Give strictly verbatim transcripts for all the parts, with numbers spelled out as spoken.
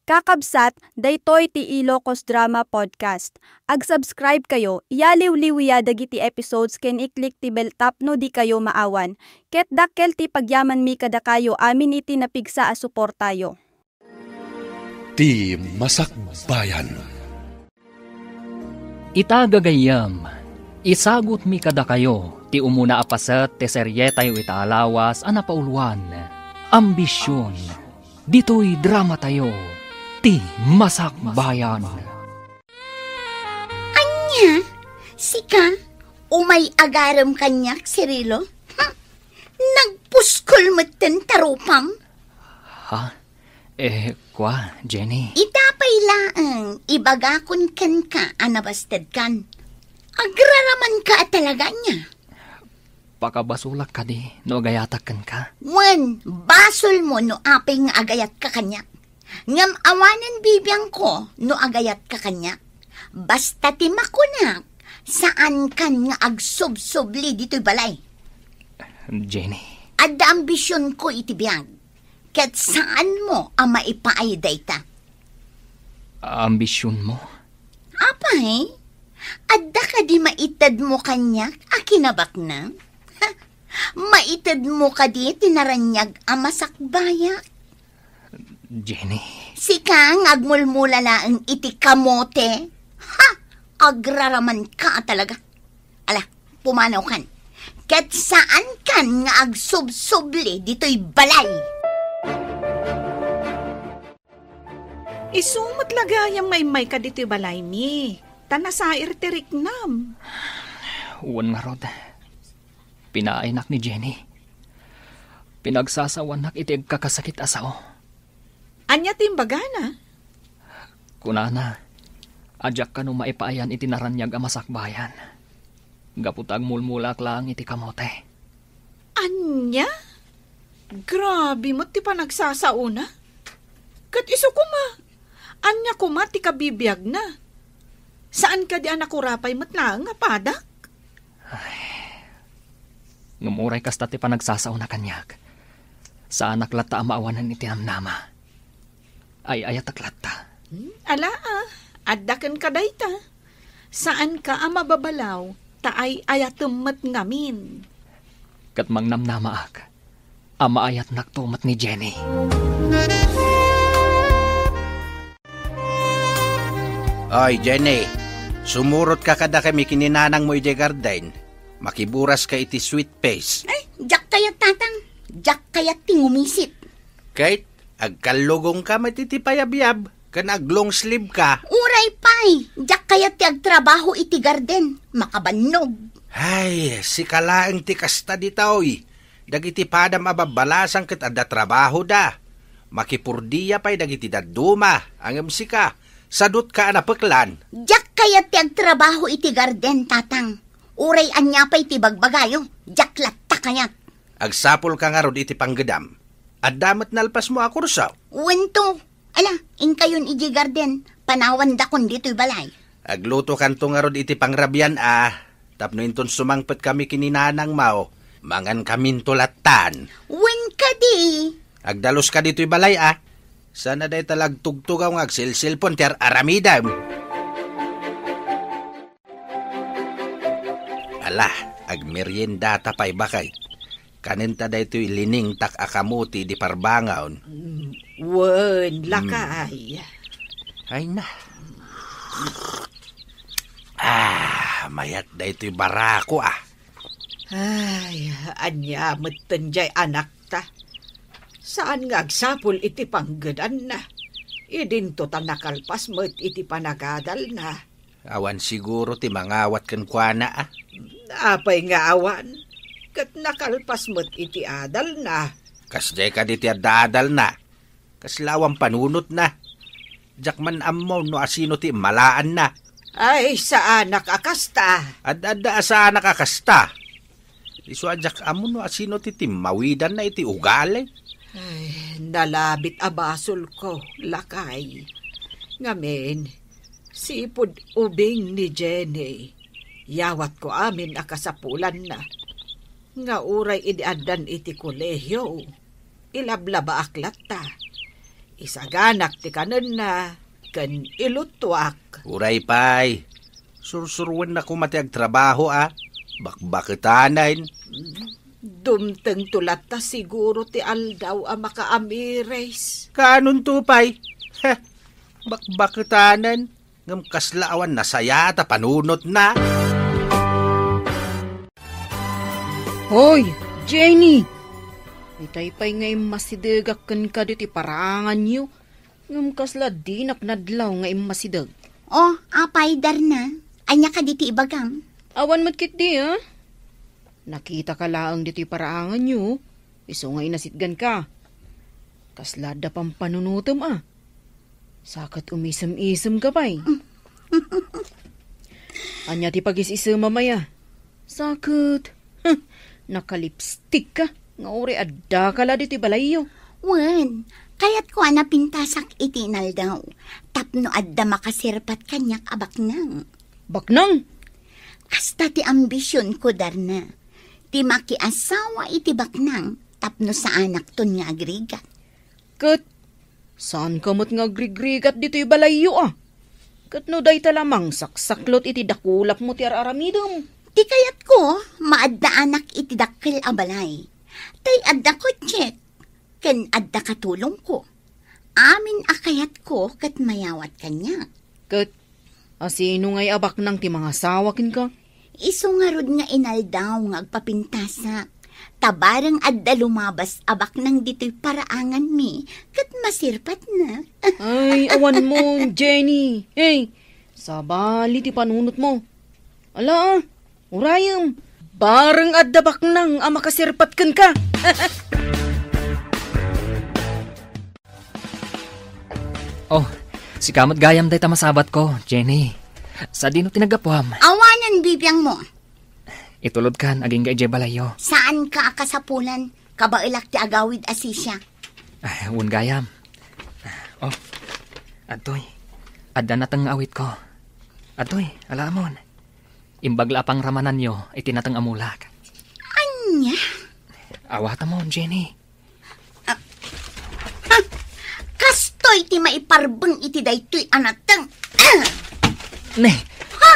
Kakabsat, daytoy ti Ilocos Drama Podcast. Ag-subscribe kayo, iyaliwliwya dagiti episodes ken i-click ti bell tapno dikayo maawan. Ket dakkel ti pagyamanmi kadakayo amin iti napigsa a suportayo. Ti Masakbayan. Ita, gagayyem, isagutmi kadakayo ti umuna a paset ti serietayo ita a lawas a napauluan, Ambision. Ditoy dramatayo, Ti Masakbayan. Ania? Sika? Umay agarem kaniak, Cirilo? Hm? Nagpuskol metten ta rupam? Ha? Eh, kua, Jenny. Ita pay laeng, ibagakon kenka a nabastedkan. Agraramanka a talaga ania? Pakabasolak kadi no agayatak kenka? Wen, basolmo no apay nga agayatka kaniak. Ngem awanen bibiangko no agayatka kaniak. Basta ti makunak, saankan nga agsubsubli ditoy balay. Jenny. Adda ambisionko iti biag, ket saanmo a maipaay dayta. Ambisionmo? Apay, adda kadi maitedmo kaniak a kinabaknang? Ha? Maitedmo kadi ti naraniag a masakbayak? Jenny. Sika nga agmulmula laeng iti kamote? Ha? Agraramanka a talaga. Ala, pumanawkan. Ket saankan nga agsubsubli ditoy balay. Isu met la gayam nga immayka ditoy balaymi, ta nasair ti riknam. Wen ngarud, pinaaynak ni Jenny. Pinagsasawanak iti agkakasakit a sao. Ania ti imbagana? Kunana, a diak kano maipaayan iti naraniag a masakbayan, gapu ta agmulmulaak laeng iti kamote. Ania? Grabe met ti panagsasaona. Ket isu koma, ania koma ti kabibiagna? Saan kadi a nakurapay met laeng a padak? Ay. Ngem uray kasta ti panagsasaona kaniak, saanak latta a maawanan iti namnama. Ay-ayatek latta. Hmm, ala, ah. Adda kenka dayta. Saanka a mababalaw, ta ay-ayatem met ngamin. Ket mangnamnamaak a maayatnakto met ni Jenny. Oy, Jenny, sumurotka kadakami ken ni nanangmo idiay garden. Makiburaska iti sweet face. Ay, diak kayat, Tatang. Diak kayat ti ngumisit. Ket agkallugongka met iti payabyab ken aglong sleeve ka. Uray pay, diak kayat ti agtrabaho iti garden. Makabannog. Ay, sika laeng ti kasta ditoy. Dagiti padam a babbalasang ket adda trabahoda. Makipurdia pay dagiti dadduma, ngem sika, sadutka a napeklan. Diak kayat ti agtrabaho iti garden, Tatang. Uray ania pay ti bagbagayo, diak latta kayat. Agsapulka ngarud iti panggedam. Adda met nalpasmo a kurso? Wen to. Ala, inkayon idiay garden, panawandakon ditoy balay. Aglutokanto ngarud iti pangrabian a, tapno inton sumangpetkami ken ni nanangmo, mangankaminto lattan. Wen kadi. Agdaluska ditoy balay a. Saan a dayta la agtugtugaw nga agselselpon ti ar-aramidem. Ala, agmeriendata pay, baket. Kanenta daytoy liningtak a kamote idi parbangon. Mm, wen, mm, lakay. Ay na. Ah, mayat daytoy barako, ah. Ay, ania metten jay anakta. Saan nga agsapul iti panggedanna. Idinto ta nakalpas met iti panagadalna. Awan siguro ti mangawat kenkuana, a? Apay nga awan? Ket nakalpas met iti adalna. Kasdiay kadi ti adda adalna? Kasla awan panunotna. Diak man ammo no asino ti immalaanna. Ay, saanak a kasta. Ad-adda a saanak a kasta. Isu a diak ammo no asino ti timmawidanna iti ugali. Ay, nalabit a basolko, lakay. Ngamin, sipud ubing ni Jenny, yawatko amin a kasapulanna. Nga uray idi addan iti kolehio, ilablabaak latta. Isaganak ti kanenna ken ilutuak. Uray pay, sursuruenna koma ti agtrabaho a bakbaketanen. Dumtengto latta siguro ti aldaw a makaamiris. Kaanonto pay? Heh, bakbaketanen. Ngem kasla awan nasayaat a panunotna. Hoy, Jenny! Itay pay nga immasidegak kenka ditoy paraanganyo, ngem kasla dinak nadlaw nga immasideg. Oh, apay, Darna? Ania kadi ti ibagam? Awan met ketdi, a? Nakitaka laeng ditoy paraanganyo, isu nga inasitganka. Kasla adda pampanunotem, a? Sa ket umisem-isemka pay. Ania ti pagis-isemam aya? Sa ket, huh, nakalipstikka nga uray addaka la ditoy balayyo. Wen, kayatko a napintasak iti inaldaw tapno adda makasirpat kaniak a baknang. Baknang? Kasta ti ambisionko, Darna. Ti makiasawa iti baknang tapno saanakton nga agrigat. Ket saanka met nga agrigrigat ditoy balayyo, a? Ket no dayta la mangsaksaklot iti dakulapmo ti ar-aramidem. Ti kayatko, maaddaanak iti dakkel a balay. Tay adda kotsek, ken adda katulongko. Amin a kayatko ket mayawat kaniak. Ket asino ngay a baknang ti mangasawa kenka? Isu ngarud nga inaldaw nga agpapintasak. Ta bareng adda lumabas a baknang ditoy paraanganmi, ket masirpatna. Ay, awan mo, Jenny. Hey, sabali ti panunot mo. Ala, a, urayem. Bareng adda baknang a makasirpat kenka. Oh, sika met gayam dayta masabatko, Jenny. Sadino ti naggapuam? Awanen bibiangmo. Itulodkan, agingga idiay balayyo. Saanka a kasapulan, kabaelak ti agawid a sisiak. Ah, wen gayam. Oh, adtoy. Adda nateng nga awitko. Adtoy, alaamon. Imbag la a pangramananyo iti nateng a mulak. Ania? Awatamon, Jenny. Ah, ah, kastoy ti maiparbeng iti daytoy a nateng. Ah! Ne. Ha?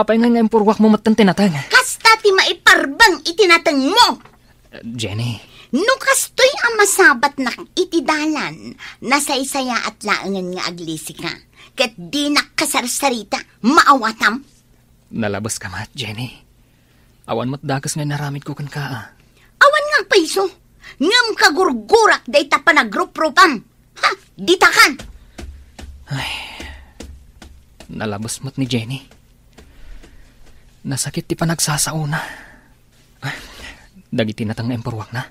Apay nga nga impurwak mo metten ti nateng? Kasta ti maiparbeng iti natengmo. Jenny. No kastoy a masabatnak iti dalan, nasaysayaat laengen nga aglisika, ket dinak kasarsarita, maawatam. Nalabeska met, Jenny. Awan met dakes nga inaramidko kenka, a. Awan nga payso, ngem kagurgurak dayta panagruprupam. Ha, ditakan! Ay, nalabes met ni Jenny. Nasakit ti panagsasaona. Dagiti nateng nga impurwakna,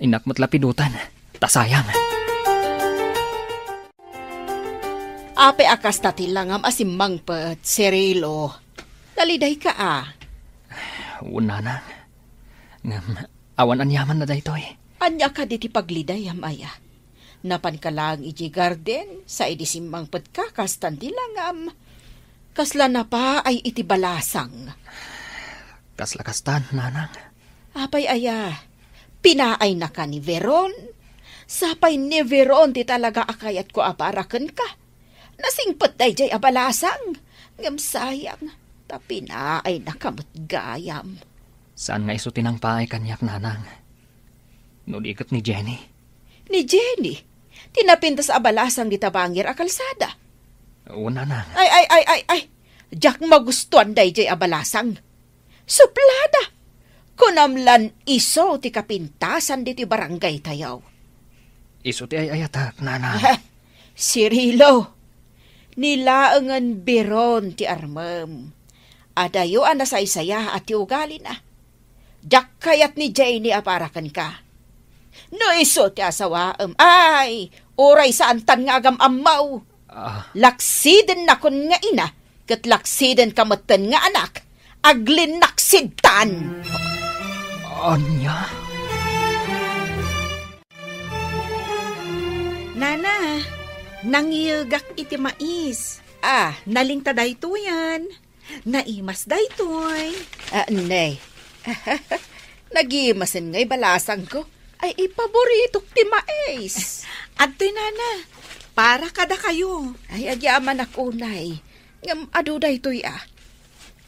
innak met lapidutan, ta sayang. Apay a kasta ti langam a simmangpet, Cirilo? Nalidayka a? Wen, nanang. Ngem, awan aniamanna daytoy. Ania kadi ti paglidayam aya? Napanka laeng idiay garden, sa idi simmangpetka, kastan ti langam. Kasla napaay iti balasang. Kasla kastan, nanang. Apay aya, pinaaynaka ni Veron? Sapay ni Veron ti talaga a kayatko a para kenka. Nasingpet daydiay a balasang, ngem sayang, ta pinaaynaka met gayam. Saan nga isu ti nangpaay kaniak, nanang. No di ket ni Jenny. Ni Jenny? Ti napintas a balasang dita bangir a kalsada? Wen, nanang. Ay, ay, ay, ay, ay! Diak magustuan daydiay a balasang. Suplada! Kunam lan isu ti kapintasan ditoy barangay tayo. Isu ti ay-ayatek, nanang. Ah, Cirilo, ni laengen Veron ti armem. Adayo a nasaysayaat ti ugalina. Diak kayat ni Jenny a para kenka. No isu ti asawaem, ay, uray saantan nga agam-ammo. Ah. Laksidennakon nga ina, ket laksidenka metten nga anak, aglinaksidtan. Ania? Nana, nangiyegak iti mais. Ah, nalingta daytoyen. Naimas daytoy. Ah, ne. Nagimasen ngay balasangko. Ay, ipaboritok ti mais. Adtoy, nana. Para kadakayo. Ay, agyamanak unay. Ngem adu daytoy, a.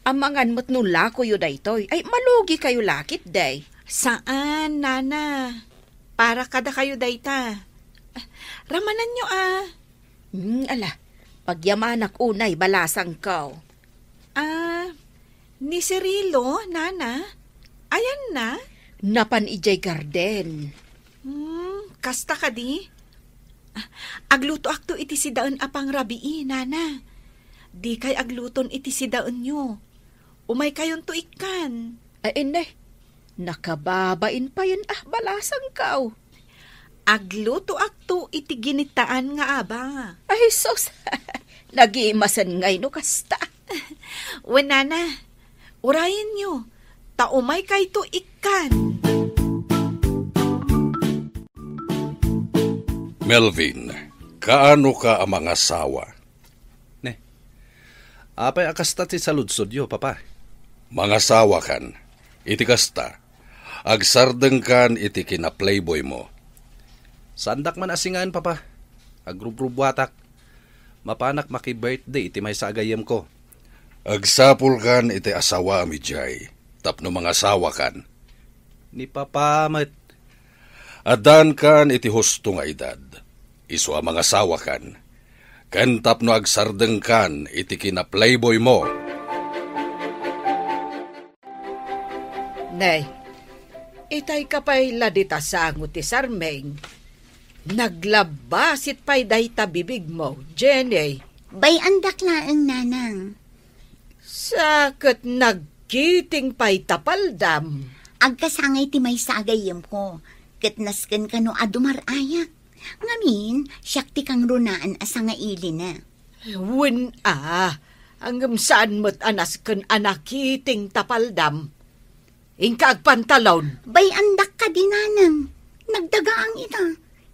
Amangan met no lakoyo daytoy. Ay, malugi kayo lakit, day. Saan, nana. Para kadakayo dayta. Ramananyo, a. Hmm, ala, pagyamanak unay balasangko. Ah, ni Cirilo, nana? Ayanna? Napan idiay garden. Hmm, kasta kadi? Ah, aglutoakto iti sidaen a pangrabii, nana. Dikay agluton iti sidaenyo. Umaykayonto ikkan. Ay, inne, nakababain payen a balasangko. Aglutoakto iti ginitaan nga aba. Ay, sus! Nagimasen ngay no kasta. Wen, nana, urayenyo, ta umaykayto ikkan. Melvin, kaano ka a mangasawa? Ne. Apay a kasta ti saludsodyo, Papa? Mangasawakan. Iti kasta, agsardengkan iti kinaplayboymo. Saandak man a singaen, Papa. Agrubrubuatak. Mapanak maki-birthday iti maysa a gayyemko. Agsapulkan iti asawaem idiay tapno mangasawakan. Ni Papa met. Addankan iti husto nga edad. Isu a mangasawakan. Ken tapno agsardengkan iti kinaplayboymo. Nay, itay ka pay la dita sango ti sarming. Naglabbasit pay dayta bibigmo, Jenny. Bay-andak laeng, nanang. Sa ket nagkiting pay ta paldam. Agkasangay ti maysa a gayyemko, ket nasken kano a dumar-ayak. Ngamin, siak ti kangrunaan a sangailina. Wen a, ngem saan met a nasken a nakiting ta paldam. Inka agpantalon. Bay-andak kadi, nanang. Nagdagaang ita.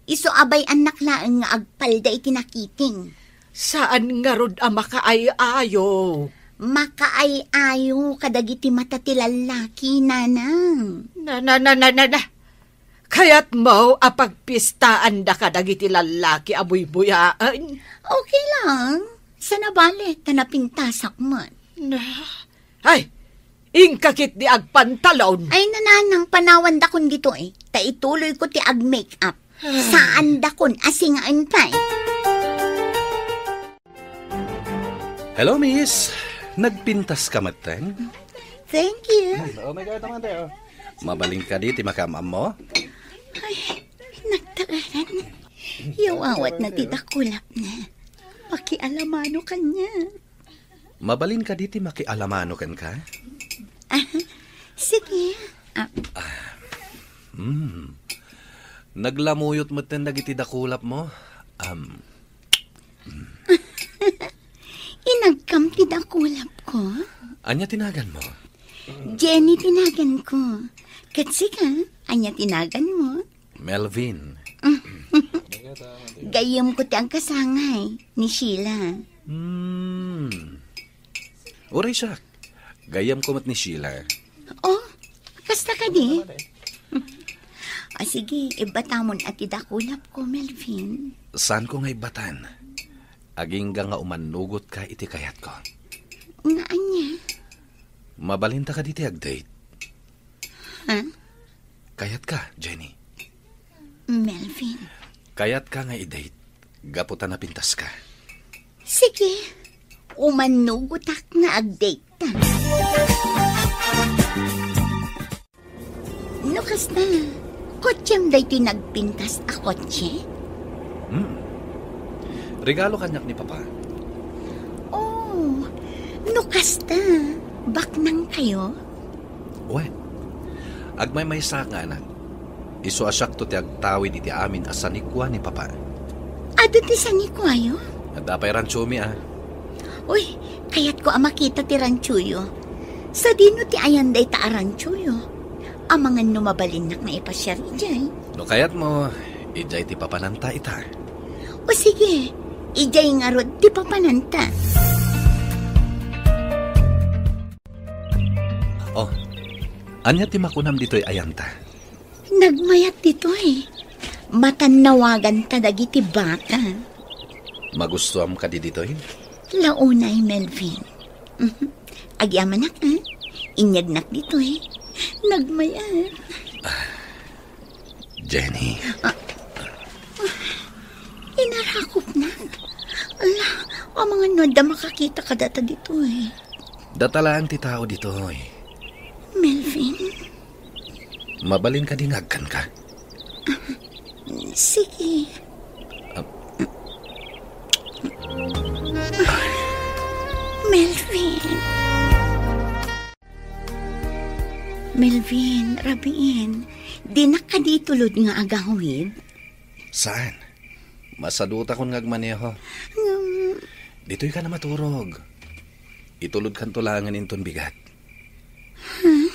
Isu a bay-annak laeng nga agpalda iti nakiting. Saan ngarud a makaay-ayo? Makaay-ayo kadagiti mata ti lallaki, nanang. Na, na, na, na, na, na. Kayatmo a pagpistaanda kadagiti lallaki a buybuyaen? Okay lang. Saan a bale, ta napintasak met. Na, ay, inka ketdi agpantalon. Ay, nanang, panawandakon ditoy. Ta ituloyko ti ag-make up. Saandakon a singaen pay. Hello, miss. Nagpintas ka metten? Thank you. Oh my God, naman tayo. Mabalin kadi ti makaam-ammo? Ay, nagtaaran. Yawawat na ti dakulap na. Pakialamano kanya. Mabalin kadi ti makialamano kenka? Ah, sige. Ah. Hmm. Naglamuyot metten dagiti dakulap mo. Am. Inagkam ti dakulap ko? Ania ti nagan mo? Jenny ti nagan ko. Ket sika, ania ti nagan mo? Melvin. Gayyem ko ti agkasangay ni Sheila. Hmm. Uray siak. Gayyem ko met ni Sheila. Oh, kasta kadi? Ah, sige, ibbatamon a ti dakulap ko, Melvin. Saan ko nga ibbatan? Agingga nga umannugot ka iti kayat ko. Nga ania? Mabalinta kadi ti ag-date? Ha? Kayat ka, Jenny? Melvin. Kayat ka nga i-date, gapu ta napintas ka. Sige, umannugotak nga ag-date ta. No kasta, kotsem daytoy nagpintas a kotse? Hmm. Regalo kaniak ni Papa. Oh, no kasta, baknang kayo? Wen, agmaymaysaak nga anak. Isu a siakto ti agtawid iti amin a sanikua ni Papa. Adu ti sanikuayo? Adda pay rantsomi a. Uy, kayatko a makita ti rantsoyo. Sadino ti ayan dayta a rantsoyo? Amangan no mabalinnak nga ipasiar idiay. No kayatmo, idiay ti papananta ita. O sige, idiay ngarud ti papananta. Oh, ania ti makunam ditoy ayanta? Nagmayat ditoy. Matannawaganta dagiti bata. Magustuam kadi ditoy? Launay, Melvin. Mhm. Agyamanak, ha? Inyegnak ditoy. Nagmayat. Jenny. Ah. Inarakopna. Ala, amangan no adda makakita kadata ditoy. Data laeng ti tao ditoy. Melvin? Mabalin kadi nga agkanka? Sige. Ah. Melvin. Melvin, rabiin, dinak kadi itulod nga agawid? Saan? Masadutakon nga agmaneho. Ngem, ditoy ka na maturog. Itulodkanto laengen inton bigat. Huh?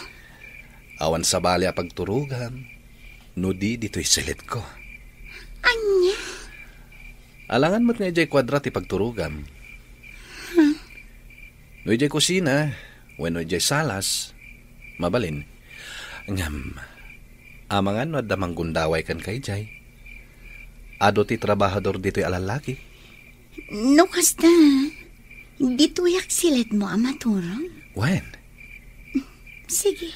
Awan sabali a pagturogam, no di ditoy silitko. Ania? Alangan met nga idiay kuadra ti pagturogam. Huh? No idiay kusina, wenno idiay salas, mabalin. Ngem, amangan no adda manggundaway kenka idiay? Adu ti trabahador ditoy a lallaki. No kasta, ditoyak silitmo a maturog? Wen. Sige.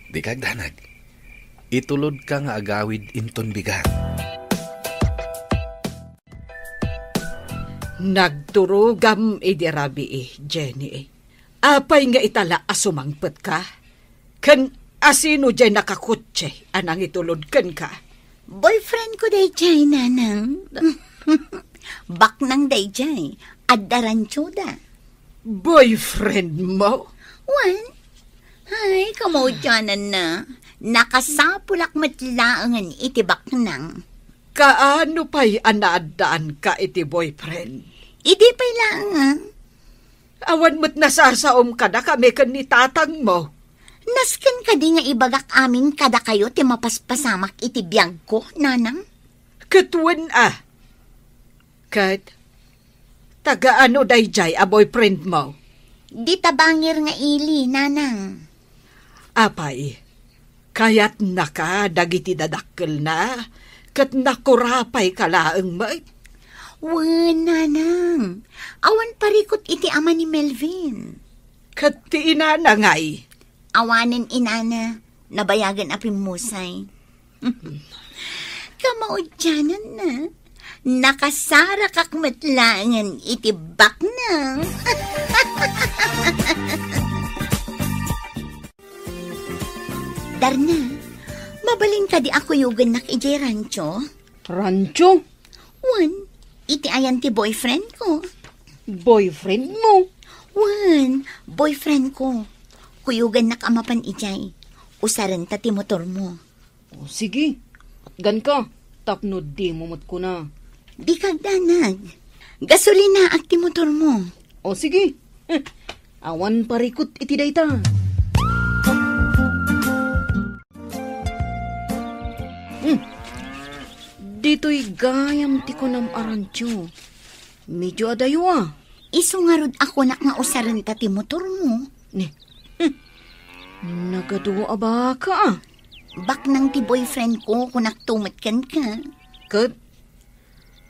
Dika agdanag. Itulodka nga agawid inton bigat. Nagturogam idi rabii, Jenny. Apay nga itala a sumangpetka? Ken asino diay nakakotse a nangitulod kenka? Boyfriendko daydiay, nanang. Baknang daydiay, adda rantsoda. Boyfriendmo? Wen. Ay, kamaudiananna. Nakasapulak met laengen iti baknang. Kaano pay a naaddaanka iti boyfriend? Idi pay laeng, ah. Awan met nasasaom kadakami ken ni tatangmo. Nasken kadi nga ibagak amin kadakayo ti mapaspasamak iti biagko, nanang? Ket wen a. Ket, taga-ano daydiay a boyfriendmo? Dita bangir nga ili, nanang. Apay, kayatnaka dagiti dadakkelna, ket nakurapayka laeng met? Wen, nanang. Awan parikut iti ama ni Melvin. Ket ti inana ngay? Awanen inana, nabayagen a pimmusay. Kamaudiananna, nakasarakak met laengen iti baknang. Darna, mabalin kadi a kuyogennak idiay rancho? Rancho? Wen, iti ayan ti boyfriendko. Boyfriendmo? Wen, boyfriendko. Kuyogennak a mapan idiay. Usarenta ti motormo. O, sige. Atganka, tapno dimo met kuna. Dika agdanag. Gasolinaak ti motormo. O, sige. Awan parikut iti dayta. Hmm. Ditoy gayam ti kunam a rancho. Medio adayo a. Isu ngarud a kunak nga usarenta ti motormo. Ni. Hmm. Nagadu a baka a. Baknang ti boyfriendko, kunakto met kenka. Ket,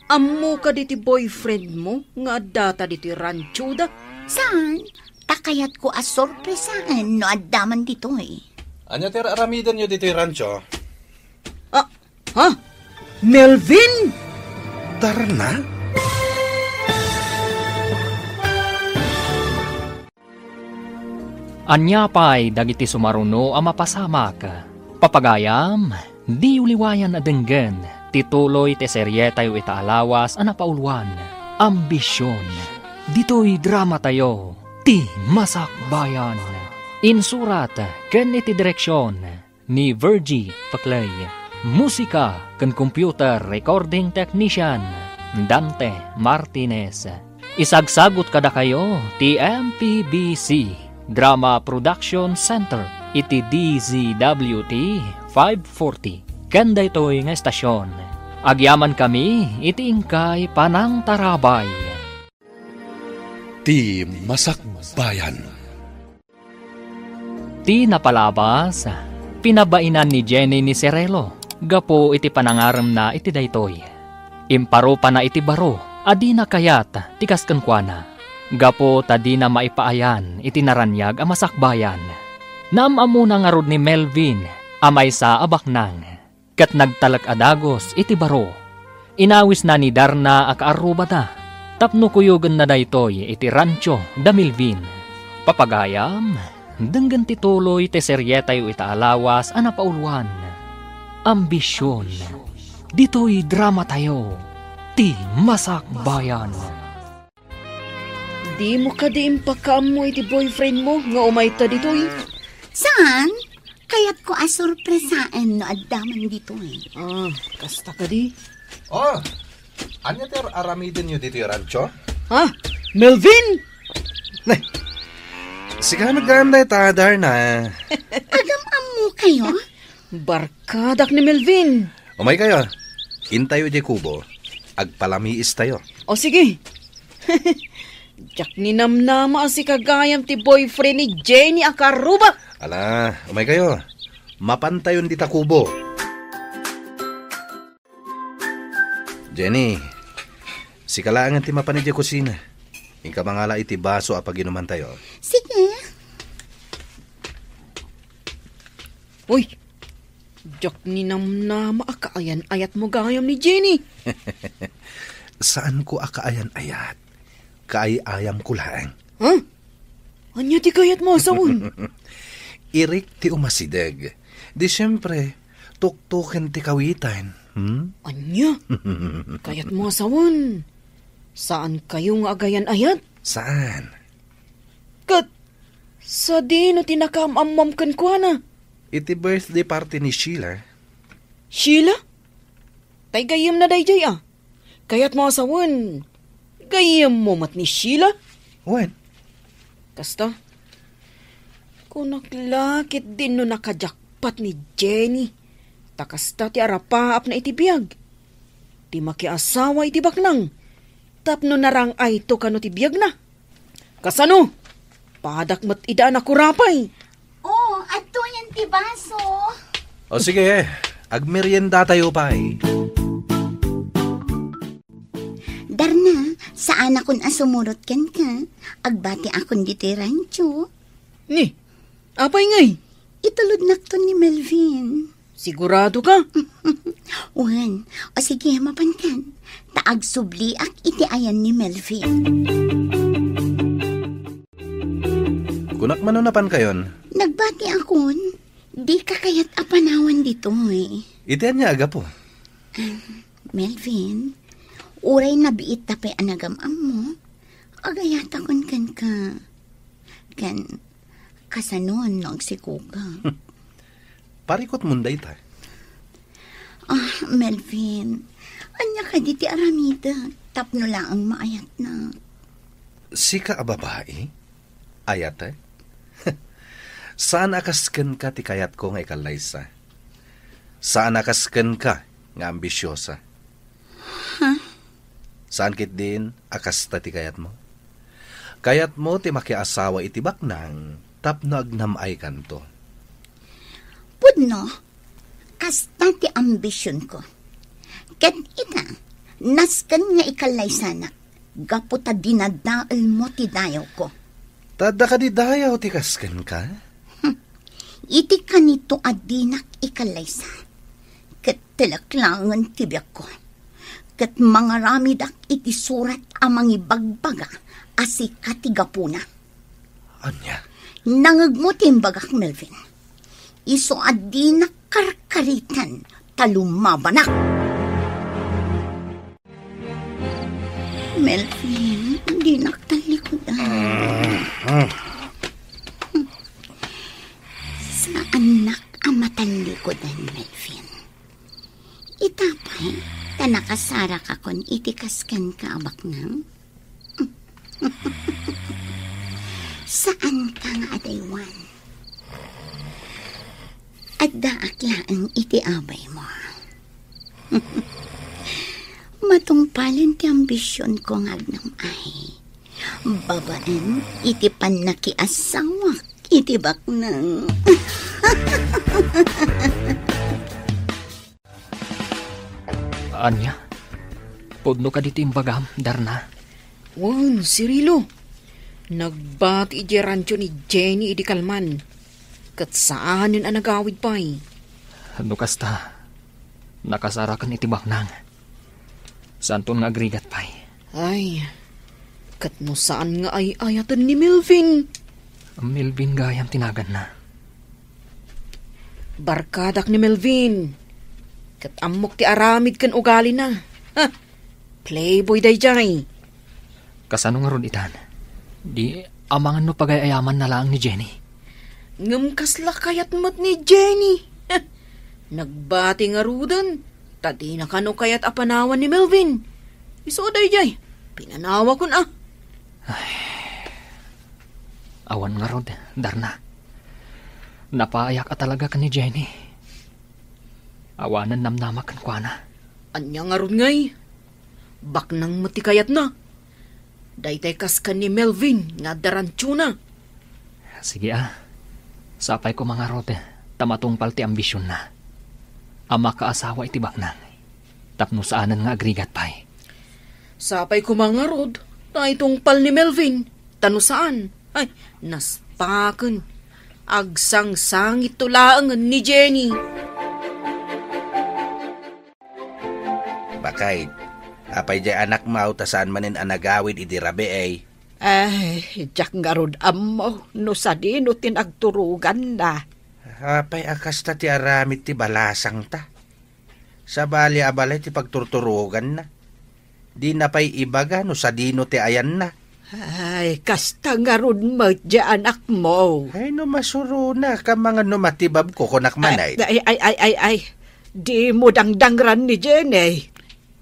ammo kadi ti boyfriendmo nga addata ditoy ranchoda? Saan? Ta kayatko a sorpresaen no adda man ditoy. Ania ti ar-aramidenyo ditoy rancho? Ah, ha? Melvin? Darna? Ania pay dagiti sumaruno a mapasamak? Papagayam, diyo liwayan a denggen ti tuloy ti serietayo ita a lawas a napauluan, Ambision. Ditoy dramatayo, Ti Masakbayan. Insurat ken iti direksion ni Virgie Paclay. Musika ken computer recording technician, Dante Martinez. Isagsagut kadakayo ti M P B C Drama Production Center iti D Z W T five forty. Ken daytoy nga estasion, agyamankami iti inkay panangtarabay. Ti Masakbayan. Ti napalabas, Pinabainan ni Jenny ni Cirilo gapu iti panangaremna iti daytoy. Imparupana iti baro a dina kayat ti kas kenkuana, gapu ta dina maipaayan iti naraniag a masakbayan. Naam-ammona ngarud ni Melvin a maysa a baknang, ket nagtalek a dagus iti baro. Inawisna ni Darna a kaarrubada tapno kuyogenna daytoy iti rancho da Melvin. Papagayam, denggen ti tuloy ti serietayo ita a lawas a napauluan, Ambision. Ditoy dramatayo, ti Masakbayan. Dimo kadi impakaammo iti boyfriend mo nga umayta ditoy? Saan? Kayatko a sorpresaen no adda man ditoy. Ah, kasta kadi? Oh, ania ti ar-, aramidenyo ditoy rancho? Ha? Melvin? Nay, sika met gayam dayta, Darna. Agam-ammo kayo? Barkadak ni Melvin. Umay kayo. Intayo di kubo. Agpalamiis tayo. O sige. Diak ninamnama a sika gayam ti boyfriend ni Jenny a kaarruba. Ala, umay kayo. Mapan tayon dita kubo. Jenny, sika laengen ti mapan idiay kusina. Inka mangala iti baso a paginuman tayo. Sige. Uy, diak ninamnama a kaayan-ayat mo gayam ni Jenny. Saanko a kaayan-ayat. Kaay-ayamko laeng. Ha? Ania ti kayat mo a sawen? Irik ti umasideg. Di siempre, tuktuken ti kawitan. Hmm? Ania? Kayat mo a sawen? Saan kayo nga agayan-ayat? Saan? Ket sadino ti nakaam-ammom kenkuana? Iti birthday party ni Sheila. Sheila? Tay gayyemna daydiay a. Kayat mo a sawen, gayyem mo met ni Sheila? Wen. Kasta? Kunak la ket din no nakajakpat ni Jenny. Ta kasta ti arapaapna iti biag. Ti makiasawa iti baknang. Tapno narang-ayto kano ti biagna. Kasano? Padak met ida a nakurapay. Oh, adtoyen ti baso. O sige, agmeriendatayo pay. Darna, saanakon a sumurot kenka. Agbatiakon ditoy rancho. Ni, apay ngay? Itulodnakton ni Melvin. Sigurado ka? Wen, o sige, mapankan. Ta agsubliak iti ayan ni Melvin. Kunak mano napankayon? Nagbatiakon, dika kayat a panawan ditoy. Iti ania a gapu? Ah, Melvin, uray nabiit ta pay a nagam-ammo, agayatakon kenka. Ken, kasano no agsikoka? Parikutmon dayta. Ah, Melvin, ania kadi ti aramidek tapno laeng maayatnak? Sika a babai? Ayatek? Saan a kas kenka ti kayatko nga ikallaysa. Saan a kas kenka nga ambisiosa. Ha? Saan ketdin a kasta ti kayatmo? Kayatmo ti makiasawa iti baknang tapno agnam-aykanto. Pudno, kasta ti ambisionko. Ket ita, nasken nga ikallaysanak gapu ta dinadaelmo ti dayawko. Ta adda kadi dayaw ti kas kenka? Hmm. Iti kanito a dinak ikallaysa, ket telek laengen ti biagko. Ket mangaramidak iti surat a mangibagbaga a sika ti gapuna. Ania? Nangegmo ti imbagak, Melvin. Isu a dinak karkaritan ta lumabanak. Melvin, dinak tallikudan. Saannak a matallikudan, Melvin. Ita pay, ta nakasarakakon iti kas kenka a baknang. Saanka nga adaywan. Addaak laeng iti abaymo. Matungpalen ti ambisionko nga agnam-ay. Babaen iti pannakiasawak iti baknang. Ania? Pudno kadi ti imbagam, Darna? Wen, Cirilo. Nagbati idiay rancho ni Jenny idi kalman. Ket saanen a nagawid pay. No kasta, nakasaraken iti baknang. Saanton nga agrigat pay. Ay, ket no saan nga ay-ayaten ni Melvin? Melvin gayam ti naganna. Barkadak ni Melvin. Ket ammok ti aramid ken ugalina. Ha! Playboy daydiay. Kasano ngarud itan? Di amangan no pagay-ayamanna laeng ni Jenny. Ngem kasla kayat met ni Jenny. Nagbati ngaruden, ta dina kano kayat a panawan ni Melvin. Isu daydiay, pinanawakon a. Ay. Awan ngarud, Darna. Napaayak a talaga ken ni Jenny. Awanen namnamak kenkuana. Ania ngarud ngay? Baknang met ti kayatna. Daytay kas ken ni Melvin nga adda ranchona. Sige a. Sapay koma ngarud ta matungpal ti ambisionna a makaasawa iti baknang. Tapno saanen nga agrigat pay. Sapay koma ngarud ta itungpal ni Melvin, ta no saan, ay, naspaken. Agsangsangitto laengen ni Jenny. Bakay, apay diay anakmo ta saan manen a nagawid idi rabii? Ay, diak ngarud ammo no sadino ti nagturoganna. Apay a kasta ti aramid ti balasangta? Sabali a balay ti pagturturoganna. Dina pay ibaga no sadino ti ayanna. Ay, kasta ngarud met diay anakmo. Ay, no masurona, kamangan no matibabko, kunak man ay. Ay, ay, ay, ay, ay. Dimo dangdangran ni Jenny.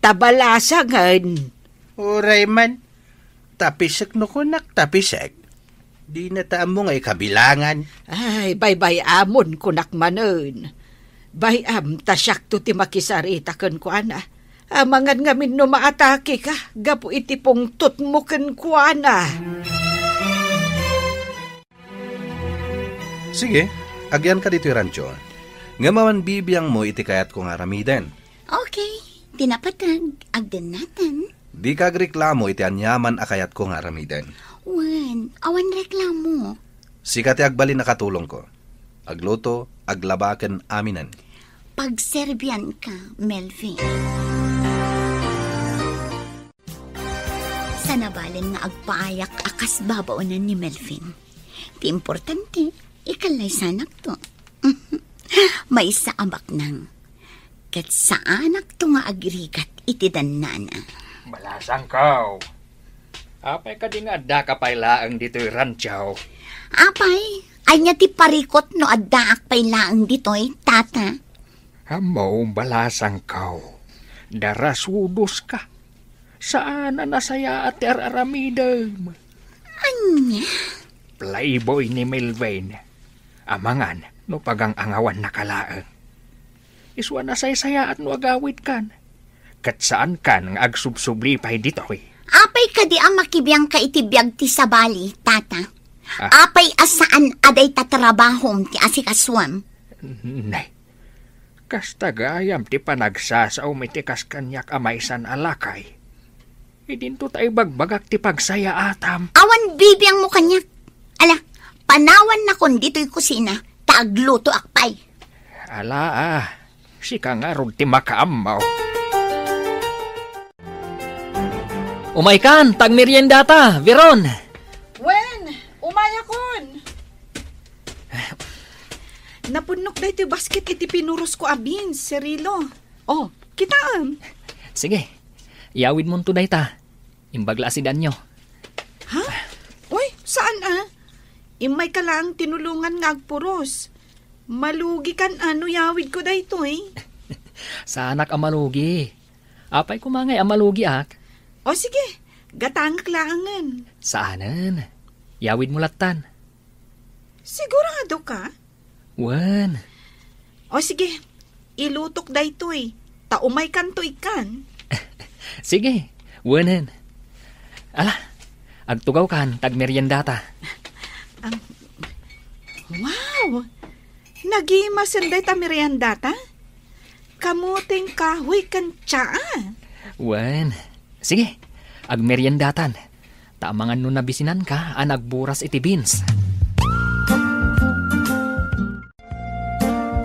Ta balasangen. Uray man. Tapisek no kunak, tapisek. Dina ta ammo nga ikabilangan. Ay, baybay-amon, kunak manen. Bay-am ta siakto ti makisarita kenkuana. Amangan ngamin no maatakeka gapu iti pungtotmo kenkuana. Sige, agyanka ditoy rancho. Ngem awan bibiangmo iti kayatko nga aramiden. Okay, ti napateg, agdennatan. Dika agreklamo iti aniaman a kayatko nga aramiden. Wen, awan reklamo. Sika ti agbalin a katulongko. Agluto, aglaba ken aminen. Pagserbianka, Melvin. Sana balen nga agpaayak a kas babaonan ni Melvin. Ti importante, ikallaysanakto. Maysa a baknang. Ket saanakto nga agrigat iti dannana. Balasangko. Apay kadi nga addaka pay laeng ditoy rancho? Apay, ania ti parikut no addaak pay laeng ditoy, tata? Ammo, balasangko. Darasudoska. Saan a nasayaat ti ar-aramidem. Ania? Playboy ni Melvin. Amangan no pagang-angawannaka laeng. Isu a nasaysayaat no agawidkan. Ket saankan nga agsubsubli pay ditoy. Apay kadi a makibiangka iti biag ti sabali, tata? Ah. Apay a saan a dayta trabahom ti asikasuem? Nay, kasta gayam ti panagsasaom iti kas kaniak a maysan a lakay. Idinto ta ibagbagak ti pagsayaatam. Awan bibiangmo kaniak. Ala, panawannakon ditoy kusina, ta aglutoak pay. Ala, ah, sika ngarud ti makaammo. Umaykan, ta agmeriendata, Veron. Wen, umayakon. Napunnok daytoy basket iti pinurosko a beans, Cirilo. Oh, kitaem. Sige, iyawidmonto dayta. Imbag la a sidanyo. Ha? Uy, saan a? Immayka laeng tinulongan nga agpuros. Malugikan a no iyawidko daytoy. Saanak a malugi. Apay koma ngay a malugiak? O sige, gatangek laengen. Saanen. Iyawidmo lattan. Sigurado ka? Wen. O sige, ilutok daytoy, ta umaykanto ikkan. Sige, wenen. Ala, agtugawkan, ta agmeriendata. Am, wow! Nagimasen dayta meriendata? Kamoteng kahoy ken tsaa? Wen. Sige, agmeriendatan. Ta amangan no nabisinanka a nagburas iti beans.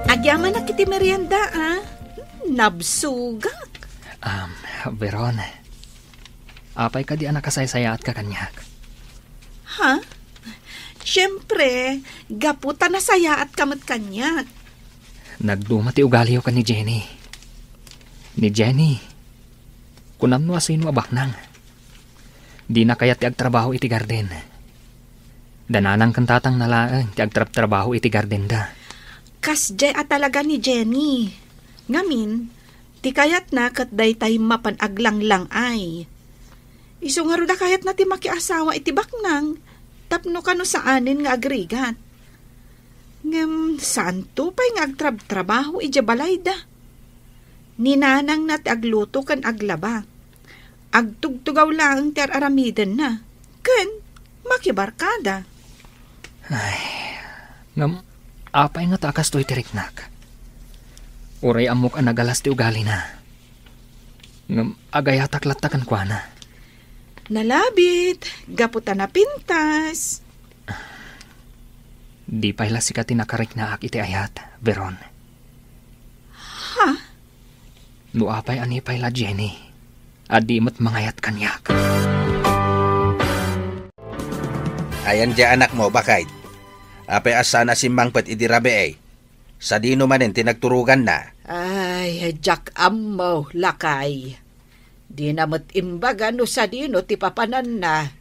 Agyamanak iti merienda, a. Nabsugak. Um, Veron, apay kadi a nakasaysayaatka kaniak? Ha? Siempre, gapu ta nasayaatka met kaniak. Nagduma ti ugaliyo ken ni Jenny. Ni Jenny, kunam no asino a baknang. Dina kayat ti agtrabaho iti garden. Da nanang ken tatangna laeng ti agtrabtrabaho iti gardenda. Kasdiay a talaga ni Jenny. Ngamin, ti kayatna ket daytay mapan aglanglang-ay. Isu ngarud a kayatna ti makiasawa iti baknang tapno kano saanen nga agrigat. Ngem saanto pay nga agtrabtrabaho idiay balayda. Ni nanangna ti agluto ken aglaba. Agtugtugaw laeng ti ar-aramidenna, ken makibarkada. Ay, ngem apay ngata a kastoy ti riknak? Uray ammok a nagalas ti ugalina. Ngem agayatak latta kenkuana. Nalabit, gapu ta napintas. Di pay la sika ti nakariknaak iti ayat, Veron. Ha? No apay a ni pay la Jenny, a di met mangayat kaniak. Ayan diay anakmo, baket? Apay a saan a simmangpet idi rabii? Sadino manen ti nagturoganna? Ay, diak ammo, lakay. Dina met imbaga no sadino ti papananna.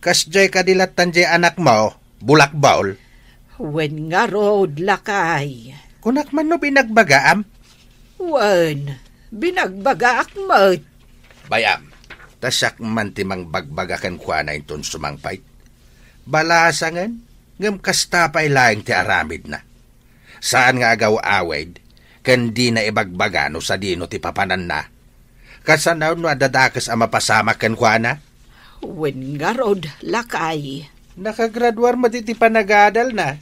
Kasdiay kadi lattan diay anakmo, bulakbol? Wen ngarud, lakay. Kunak man no binagbagaam? Wen, binagbagaak met. Bay-am, ta siak man ti mangbagbaga kenkuana inton sumangpet. Balasangen, ngem kasta pay laeng ti aramidna. Saan nga agaw-awid, ken dina ibagbaga no sadino ti papananna. Kasano no adda dakes a mapasamak kenkuana? Wen ngarud, lakay. Nakagraduar met iti panagadalna.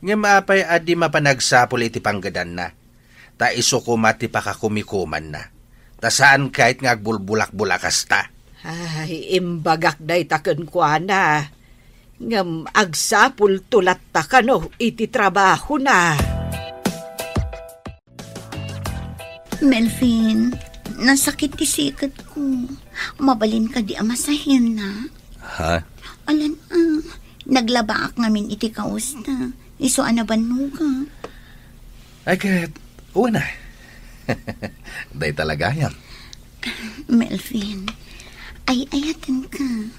Ngem apay a di mapan agsapul iti panggedanna? Ta isu koma ti pakakumikumanna. Ta saan ket nga agbulbulakbol a kasta. Ay, imbagak dayta kenkuana. Ngem agsapulto latta kano iti trabahona. Melvin, nasakit ti siketko. Mabalin kadi a masahenna? Ha? Alan, ah, naglabaak ngamin iti kausna. Isu a nabannogak. Ay, ket, wen a. Dayta la gayam. Melvin, ay-ayatenka.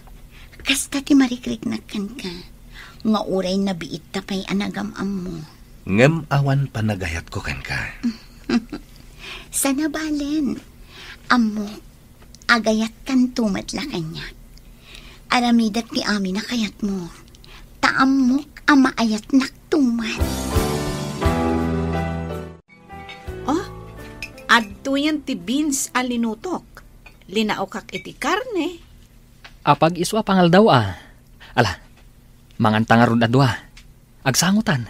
Kasta ti marikriknak kenka, nga uray nabiitta pay a nagam-ammo. Ngem awan panagayatko kenka. Sana balen. Ammok, agayatkanto met la kaniak. Aramidek ti amin a kayatmo. Ta ammok a maayatnakto met. Oh, adtoyen ti beans a linutok. Linaokak iti karne. Apag isu a pangaldaw a. Ala, manganta ngarud a dua. Agsangotan.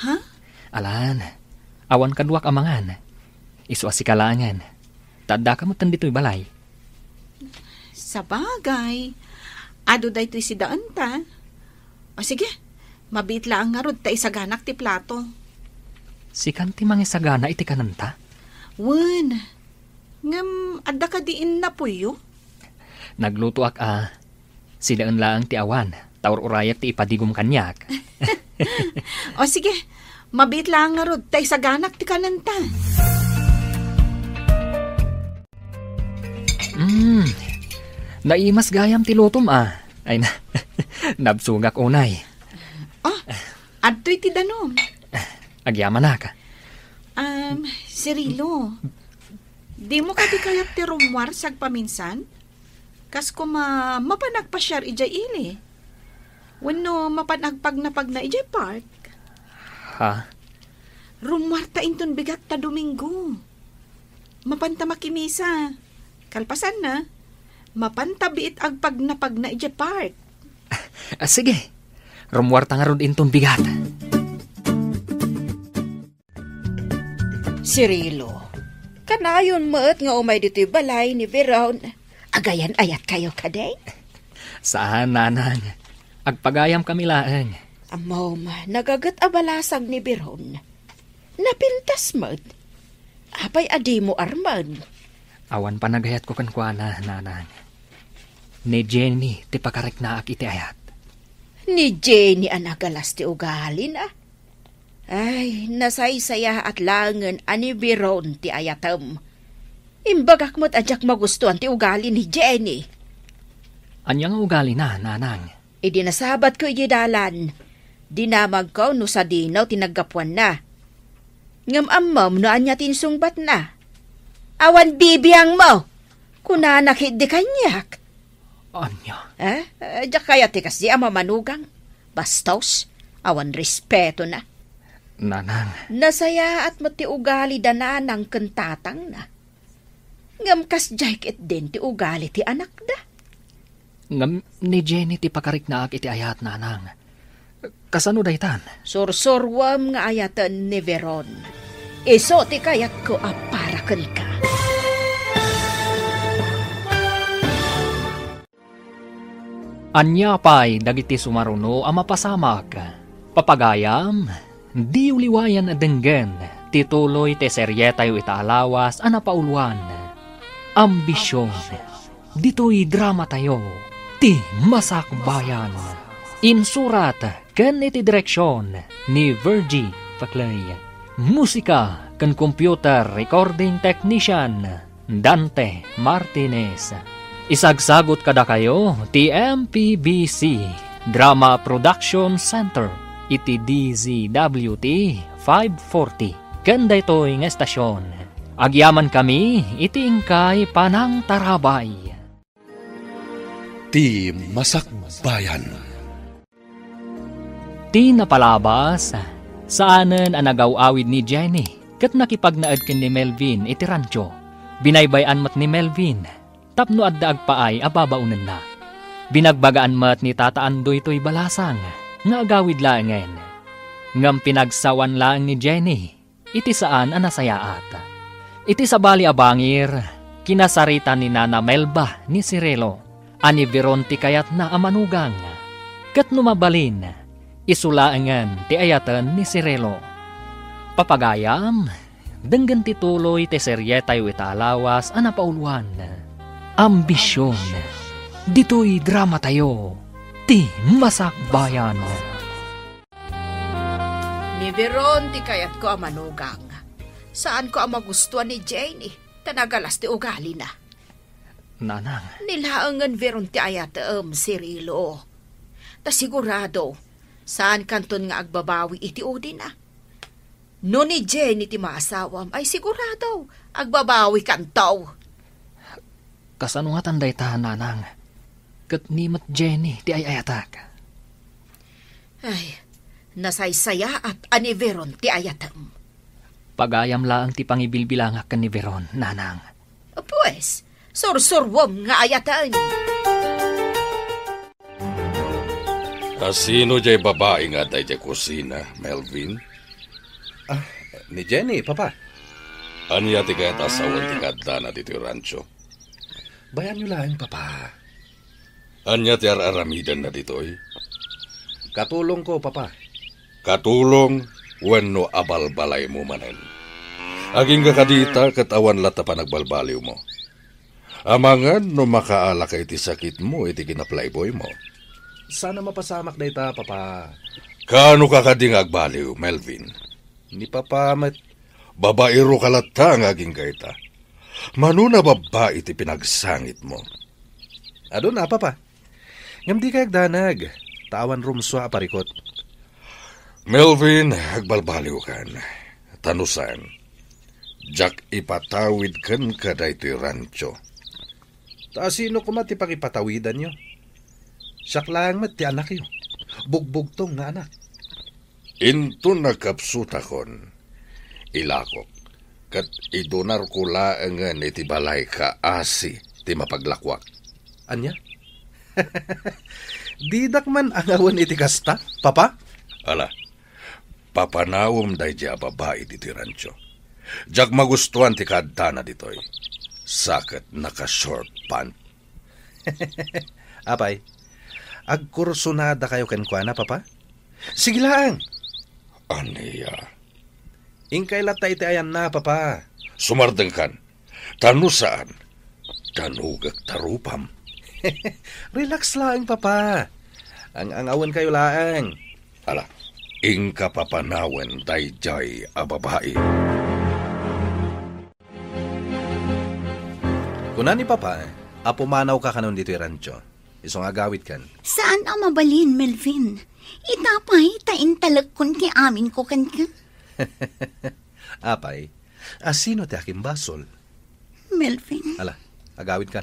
Ha? Alan, awan kaduak a mangan. Isu a sika laengen. Ta addaka metten ditoy balay. Sabagay, adu daytoy sidaenta. O sige, mabiit laeng ngarud ta isaganak ti plato. Sikan ti mangisagana iti kanenta? Wen, ngem adda kadi innapoyo? Naglutoak a, sidaen laeng ti awan, ta ur-urayak ti ipadigom kaniak. O sige, mabiit laeng ngarud ta isaganak ti kanenta. Mm, naimas gayam ti lutom a. Ay na, nabsugak unay. Oh, adtoy ti danom. Agyamanak. Um, Cirilo, dimo kadi kayat ti rummuar sagpaminsan? Kas koma, mapan agpasiar idiay ili? Wenno mapan agpagnapagna idiay park? Ha? Rummuarta inton bigat ta Domingo. Mapanta makimisa. Kalpasanna, mapanta biit agpagnapagna idiay park. Ah, sige. Rummuarta ngarud inton bigat. Cirilo, kanayon met nga umay ditoy balay ni Veron. Agayan-ayatkayo kadi? Saan, nanang. Agpagayam kami laeng. Ammom, nagaget a balasag ni Veron. Napintas met. Apay a dimo armen? Awan panagayatko kenkuana, nanang. Ni Jenny ti pakariknaak iti ayat. Ni Jenny a nagalas ti ugalina? Ay, nasaysayaat laengen a ni Veron ti ayatem. Imbagak met a diak magustuan ti ugali ni Jenny. Ania nga ugalina, nanang? Idi nasabatko idiay dalan, dinamagko no sadino ti naggapuanna. Ngem ammom no ania ti insungbatna? Awan bibiangmo! Kunana ketdi kaniak. Ania? Eh? Eh, diak kayat ti kasdi a mamanugang. Bastos, awan respetona. Nanang. Nasayaat met ti ugali da nanang ken tatangna. Ngem kasdiay ketdin ti ugali ti anakda. Ngem ni Jenny ti pakariknaak iti ayat, nanang. Kasano daytan? Sursuruem nga ayaten ni Veron. Isu ti kayatko a para kenka. Ania pay dagiti sumaruno a mapasamak? Papagayam, diyo liwayan a denggen ti tuloy ti serietayo ita a lawas a napauluan, Ambision. Ditoy dramatayo, Ti Masakbayan. Insurat ken iti direksion ni Virgie Paclay. Musika ken computer recording technician, Dante Martinez. Isagsagut kadakayo ti M P B C Drama Production Center iti D Z W T five forty ken daytoy nga estasion. Agyamankami iti inkay panangtarabay. Ti Masakbayan. Ti napalabas, saanen a nagaw-awid ni Jenny ket nakipagnaed ken ni Melvin iti rancho. Binaybay-an met ni Melvin tapno adda agpaay a babaonenna. Binagbagaan met ni Tata Andoy toy balasang nga agawid laengen. Ngem pinagsawan laeng ni Jenny iti saan a nasayaat. Iti sabali a bangir, kinasarita ni Nana Melba ni Cirilo a ni Veron ti kayatna a manugang. Ket no mabalin, isu laengen ti ayaten ni Cirilo. Papagayam, denggen ti tuloy ti serietayo ita a lawas a napauluan, Ambision. Ditoy dramatayo, Ti Masakbayan. Ni Veron ti kayatko a manugang. Saanko a magustuan ni Jenny, ta nagalas ti ugalina. Nanang. Ni laengen Veron ti ayatem, Cirilo. Ta sigurado, saankanton nga agbabawi iti udina. No ni Jenny ti maasawam, ay sigurado, agbabawikanto. Kasano ngatan dayta, nanang? Ket ni met Jenny ti ay-ayatak. Ay, nasaysayaat a ni Veron ti ayatem. Pagayam laeng ti pangibilbilangak ken ni Veron, nanang. Pues, sursuruem nga ayaten. A sino diay babai nga adda idiay kusina, Melvin? Ah, ni Jenny, Papa. Ania ti kayat a sawen ti kaaddana ditoy rancho? Bayanyo laeng, Papa. Ania ti ar-aramidenna ditoy? Katulongko, Papa. Katulong wenno abalbalaymo manen? Agingga kadita ket awan latta panagbalbaliwmo. Amangan no makaalaka iti sakitmo iti kinaplayboymo. Saan a mapasamak dayta, Papa. Kaano ka kadi nga agbaliw, Melvin? Ni Papa met. Babaero ka latta nga agingga ita. Mano a babbai ti pinagsangitmo? Aduna, Papa. Ngem dika agdanag, ta awan rumsua a parikut. Melvin, agbalbaliwkan. Ta no saan, diak ipatawid kenka daytoy rancho. Ta sino koma ti pangipatawidanyo? Siak laeng met ti anakyo. Bugbugtong nga anak. Inton nagkapsutakon, ilakok, ket idunarko laengen iti balay kaasi ti mapaglakuak. Ania? Didak man angawen iti kasta, Papa? Ala, papanawem daydiay a babai ditoy rancho. Diak magustuan ti kaaddana ditoy. Sa ket naka-short pant. Apay, agkursonadakayo kenkuana, Papa? Sige laeng. Ania? Inkay latta iti ayanna, Papa. Sumardengkan. Ta no saan, danugek ta rupam. Relax laeng, Papa. Ang-angawenkayo laeng. Ala, inka papanawen daydiay a babai. Kuna ni Papa a pumanawka kanon ditoy rancho. Isu nga agawidkan. Saan a mabalin, Melvin. Ita pay ta intalekkon ti aminko kenka. Apay, a sino ti akimbasol? Melvin. Ala, agawidkan.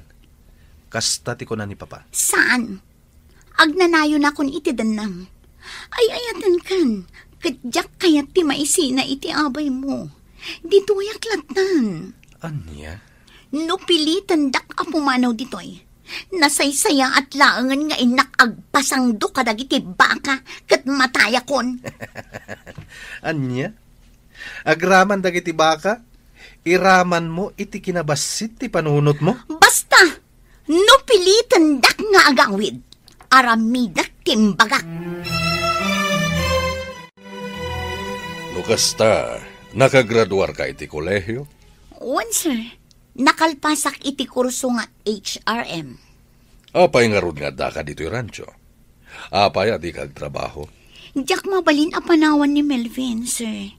Kasta ti kuna ni Papa. Saan? Agnanayonakon iti dennam. Ay-ayatenkan, ket diak kayat ti maisina iti abaymo. Ditoyak lattan. Ania? No pilitendak a pumanaw ditoy, nasaysayaat laengen nga innak agpasangdo kadagiti baka ket matayakon. Ania? Agraman dagiti baka? Iramanmo iti kinabassit ti panunotmo? Basta! No pilitendak nga agawid, aramidek ti imbagak. No kasta, nakagraduarka iti kolehio? Wen, sir. Nakalpasak iti kurso nga H R M. Apay ngarud nga addaka ditoy rancho? Apay a dika agtrabaho? Diak mabalin a panawan ni Melvin, sir.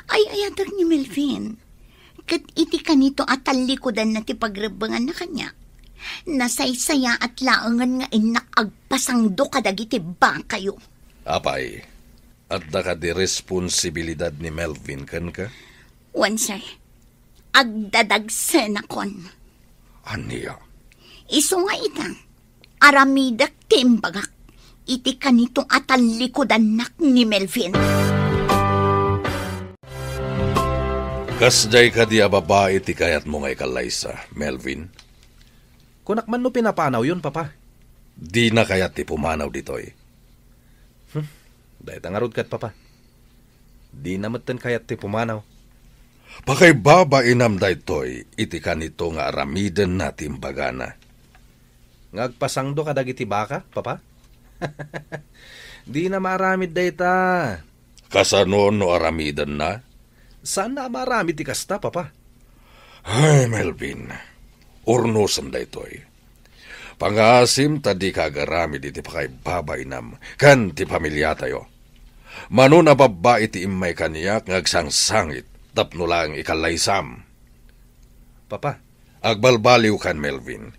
Ay-ayatek ni Melvin. Ket iti kanito a tallikudanna ti pagrebbenganna kaniak, nasaysayaat laengen nga innak agpasangdo kadagiti bakayo. Apay, adda kadi responsibilidad ni Melvin kenka? Wen, sir. Agdadagsenakon. Ania? Isu nga ita, aramidek ti imbagak iti kanito a tallikudannak ni Melvin. Kasdiay kadi a babai ti kayatmo nga ikallaysa, Melvin? Kunak man no pinapanaw yon, Papa. Dina kayat ti pumanaw ditoy. Hmm, dayta ngarud ket, Papa. Dina metten kayat ti pumanaw. Pakaibabainam daytoy iti kanito nga aramidenna ti imbagana. Nga agpasangdo kadagiti baka, Papa? Dina maaramid dayta. Kasano no aramidenna? Saanna a maaramid ti kasta, Papa. Ay, Melvin, urnosem daytoy. Pangaasim ta dika agaramid iti pakaibabainam ken ti familiatayo. Mano a babbai ti immay kaniak nga agsangsangit tapno laeng ikallaysam. Papa. Agbalbaliwkan, Melvin.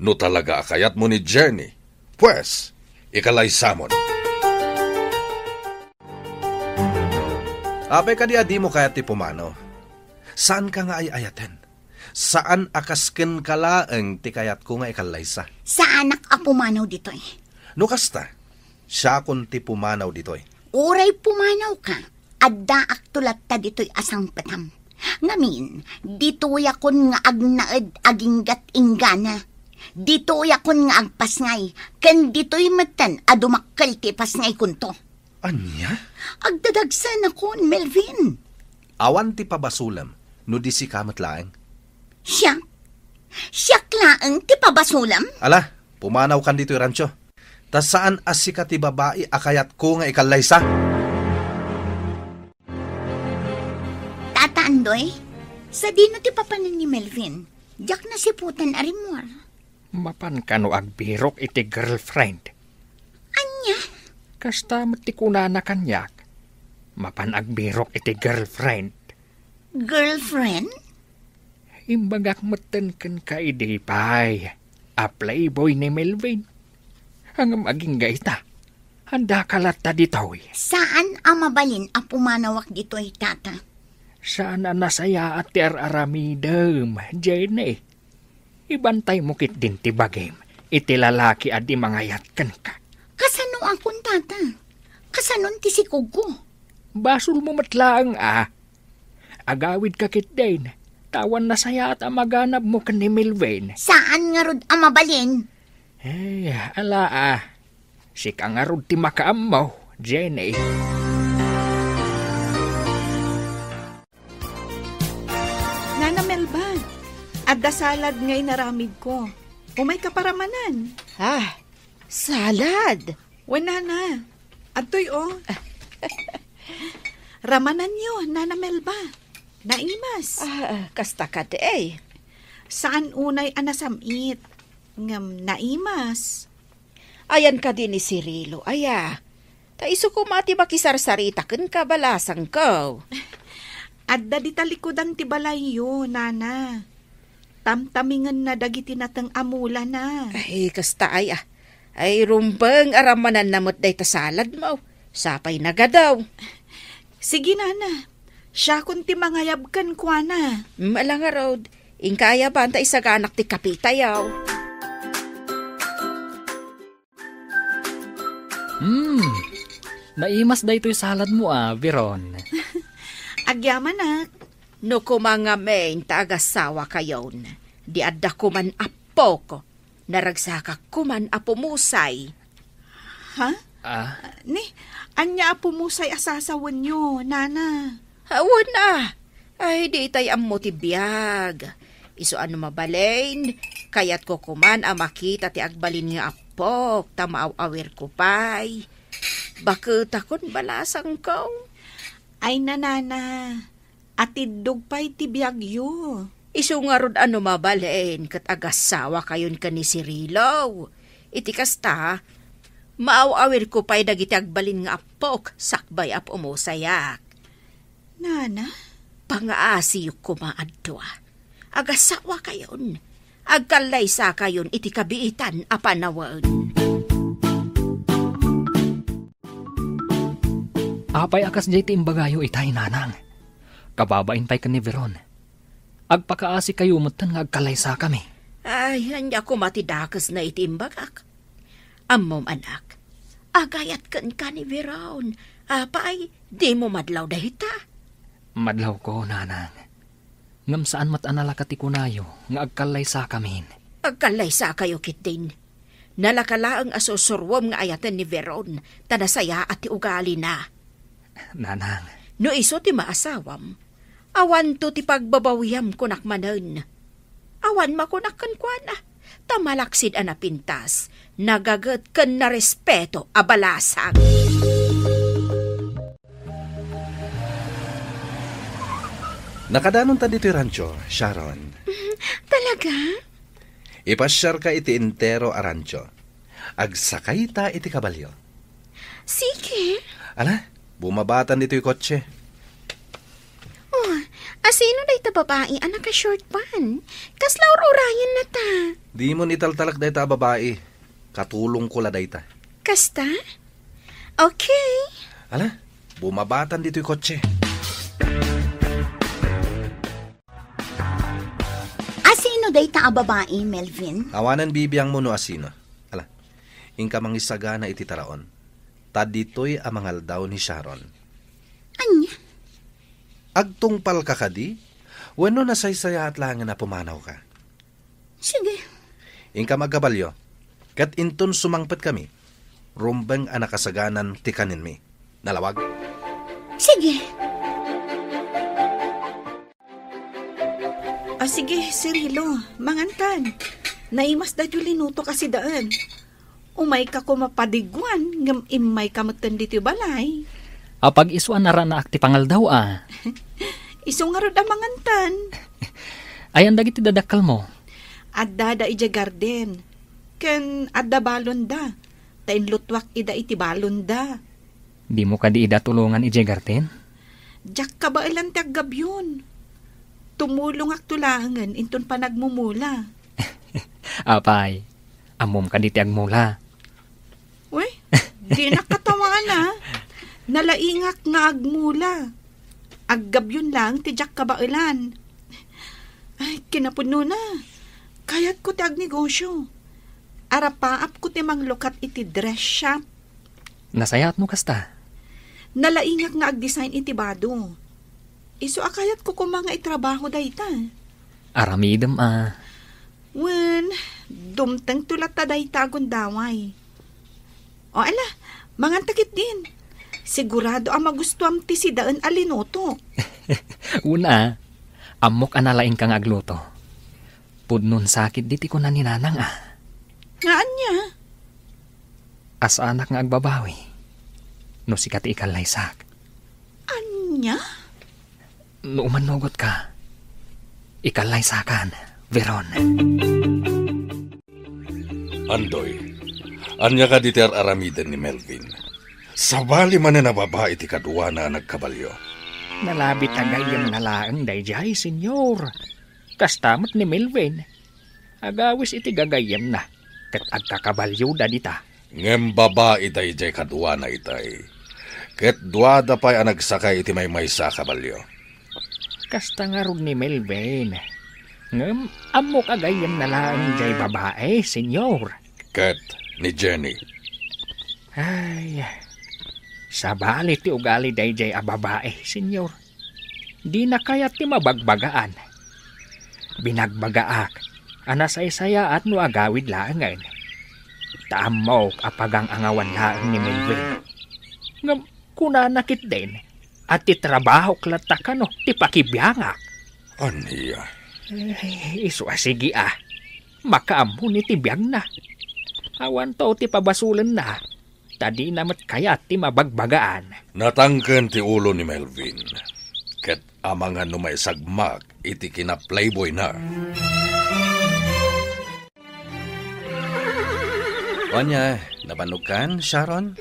No talaga a kayatmo ni Jenny, pues, ikalaysamon. Apay kadi a dimo kayat ti pumanaw? Saanka nga ay-ayaten. Saan a kas kenka laeng ti kayatko nga ikallaysa. Saanak a pumanaw ditoy. No kasta, siakon ti pumanaw ditoy. Uray pumanawka, addaakto latta ditoy a sangpetam. Ngamin, ditoyakon nga agnaed aginggat inggana. Ditoyakon nga agpasngay, ken ditoy metten a dumakkel ti pasngaykonto. Ania? Agdadagsenakon, Melvin. Awan ti pabasolem no di sika met laeng. Siak? Siak laeng ti pabasolem? Ala, pumanawkan ditoy rancho. Ta saan a sika ti babai a kayatko nga ikallaysa. Tata Andoy, sadino ti papanen ni Melvin? Diak nasiputan a rimmuar. Mapan kano agbirok iti girlfriend? Ania? Kasta met ti kunana kaniak. Mapan agbirok iti girlfriend. Girlfriend? Imbagak metten kenka idi pay a playboy ni Melvin. Ngem agingga ita, andaka latta ditoy. Saan a mabalin a pumanawak ditoy, Tata. Saan a nasayaat ti ar-aramidem, Jenny. Ibantaymo ketdin ti bagim iti lalaki a di mangayat kenka. Kasanoakon, Tata? Kasanon ti sikogko? Basolmo met laeng a. Agawidka ketdin, ta awan nasayaat a maganabmo ken ni Melvin. Saan ngarud a mabalin? Eh, ala a. Sika ngarud ti makaammo, Jenny. Ta salad nga inaramidko. Umayka paramanan. Ah, salad? Wen, nana. Adtoy, o. Ramananyo, Nana Melba. Naimas. Ah, kasta kadi. Saan unay a nasam-it. Ngem naimas. Ayan kadi ni Cirilo, aya. Ta isu koma ti makisarsarita kenka, balasangko. Adda dita likudan ti balayyo, nana. Tamtamingenna dagiti nateng a mulana. Ay, kasta aya. Ay, rumbeng a ramananna met dayta saladmo. Sapay nagadaw. Sige, nana. Siakon ti mangayab kenkuana. Mm, ala ngarud. Inka ayaban ta isaganak ti kapitayo. Hmm, naimas daytoy saladmo a, Veron. Agyamanak. No koma ngamin ta agasawakayon, di adda koman appok, naragsakak koman a pumusay. Ha? Ah? Ni, ania a pumusay a sasawenyo, nana? Awan a. Ay, di itay ammo ti biag. Isu a no mabalin, kayatko koman a makita ti agbalin nga appok ta maaw-awirko pay. Baketakon, balasangko. Ay, nanana, atiddog pay ti biagyo. Isu ngarud a no mabalin ket agasawakayon ken ni Cirilo. Iti kasta, maaw-awirko pay dagiti agbalin nga appok sakbay a pumusayak. Nana? Pangaasiyo koma a dua. Agasawakayon. Agkallaysakayon iti kabiitan a panawen. Apay a kasdiay ti imbagayo itay, nanang? Kababain pay ken ni Veron. Agpakaasikayo metten nga agkallaysakami. Ay, ania koma ti dakesna iti imbagak? Ammom, anak, agayat kenka ni Veron. Apay, dimo madlaw dayta? Madlawko, nanang. Ngem saan met a nalaka ti kunayo nga agkallaysakamin. Agkallaysakayo ketdin. Nalaka laeng a sursuruem nga ayaten ni Veron, ta nasayaat ti ugalina. Nanang. No isu ti maasawam, awanto ti pagbabawiam kunak manen. Awan makunak kenkuana, ta malaksid a napintas, nagaget ken narespeto a balasang. Nakadanonta ditoy rancho, Sharon. Talaga? Ipasiarka iti entero a rancho. Agsakayta iti kabalio. Sige. Ala, bumabatan ditoy kotse. Oh, asino dayta babai a naka-short pant? Kasla ur-urayenna ta. Dimon italtalek dayta a babai. Katulongko la dayta. Kasta? Okay. Ala, bumabatan ditoy kotse. Asino dayta a babai, Melvin? Awanen bibiangmo no asino. Ala, inka mangisagana iti taraon. Ta ditoy a mangaldaw ni Sharon. Ania? Agtungpalka kadi? Wenno nasaysayaat laengen a pumanawka? Sige. Inka agkabalio, ket inton sumangpetkami, rumbeng a nakasaganan ti kanenmi. Nalawag? Sige. A, sige, Cirilo, mangankan. Naimas daytoy linutok a sidaen. Umayka koma padiguan, ngem immayka metten ditoy balay. Apag-isu a naranaak ti pangaldaw a. Isu ngarud a mangantan. Ayan dagiti dadakkelmo? Adda da idiay garden. Ken adda balonda. Ta inlutuak ida iti balonda. Dimo kadi ida tulongan idiay garden? Diak kabaelan ti aggabion. Tumulongakto laengen inton panagmumula. Apay, ammom kadi ti agmula? Uy, dinak katawagan, a. Nalaingak nga agmula. Aggabion laeng ti diak kabaelan. Ay, kinapudnona. Kayatko ti agnegosyo. Arapaapko ti manglukat iti dress shop. Nasayaat no kasta. Nalaingak nga agdesign iti bado. Isu a kayatko koma nga itrabaho dayta. Aramidem a. Wen, dumtengto latta dayta a gundaway. O ala, manganta ketdin. Sigurado a magustuam ti sidaen a linutok. Una, ammok a nalaingka nga agluto. Pudno sakit diti kuna ni Nanang, a. Nga ania? Saanak nga agbabawi no sika ti ikallaysak. Ania? No umannugotka, ikallaysakan, Veron. Andoy, ania kadi ti ar-aramiden ni Melvin? Sabali manen a babai ti kaduana a nagkabalio. Nalabit a gayyemna laeng daydiay, Senyor. Kasta met ni Melvin. Agawis iti gagayyemna, ket agkakabalioda dita. Ngem babai daydiay kaduana itay. Ket duada pay a nagsakay iti maymaysa a kabalio. Kasta ngarud ni Melvin. Ngem ammok a gayyemna laeng jay babai, Senyor. Ket ni Jenny. Ay, sabali ti ugali daydiay a babai, Senyor. Dina kayat ti mabagbagaan. Binagbagaak a nasaysayaat no agawid laengen. Ta ammok a pagang-angawan laeng ni Melvin. Ngem kunana ketdin a ti trabahok latta kano ti pakibiangak. Ania? Eh, isu a sige a. Makaammo ni ti biagna. Awanto ti pabasolenna. Ta dina met kayat ti mabagbagaan. Natangken ti ulo ni Melvin, ket amangan no maisagmak iti kina-playboyna. Ania, nabannogkan, Sharon?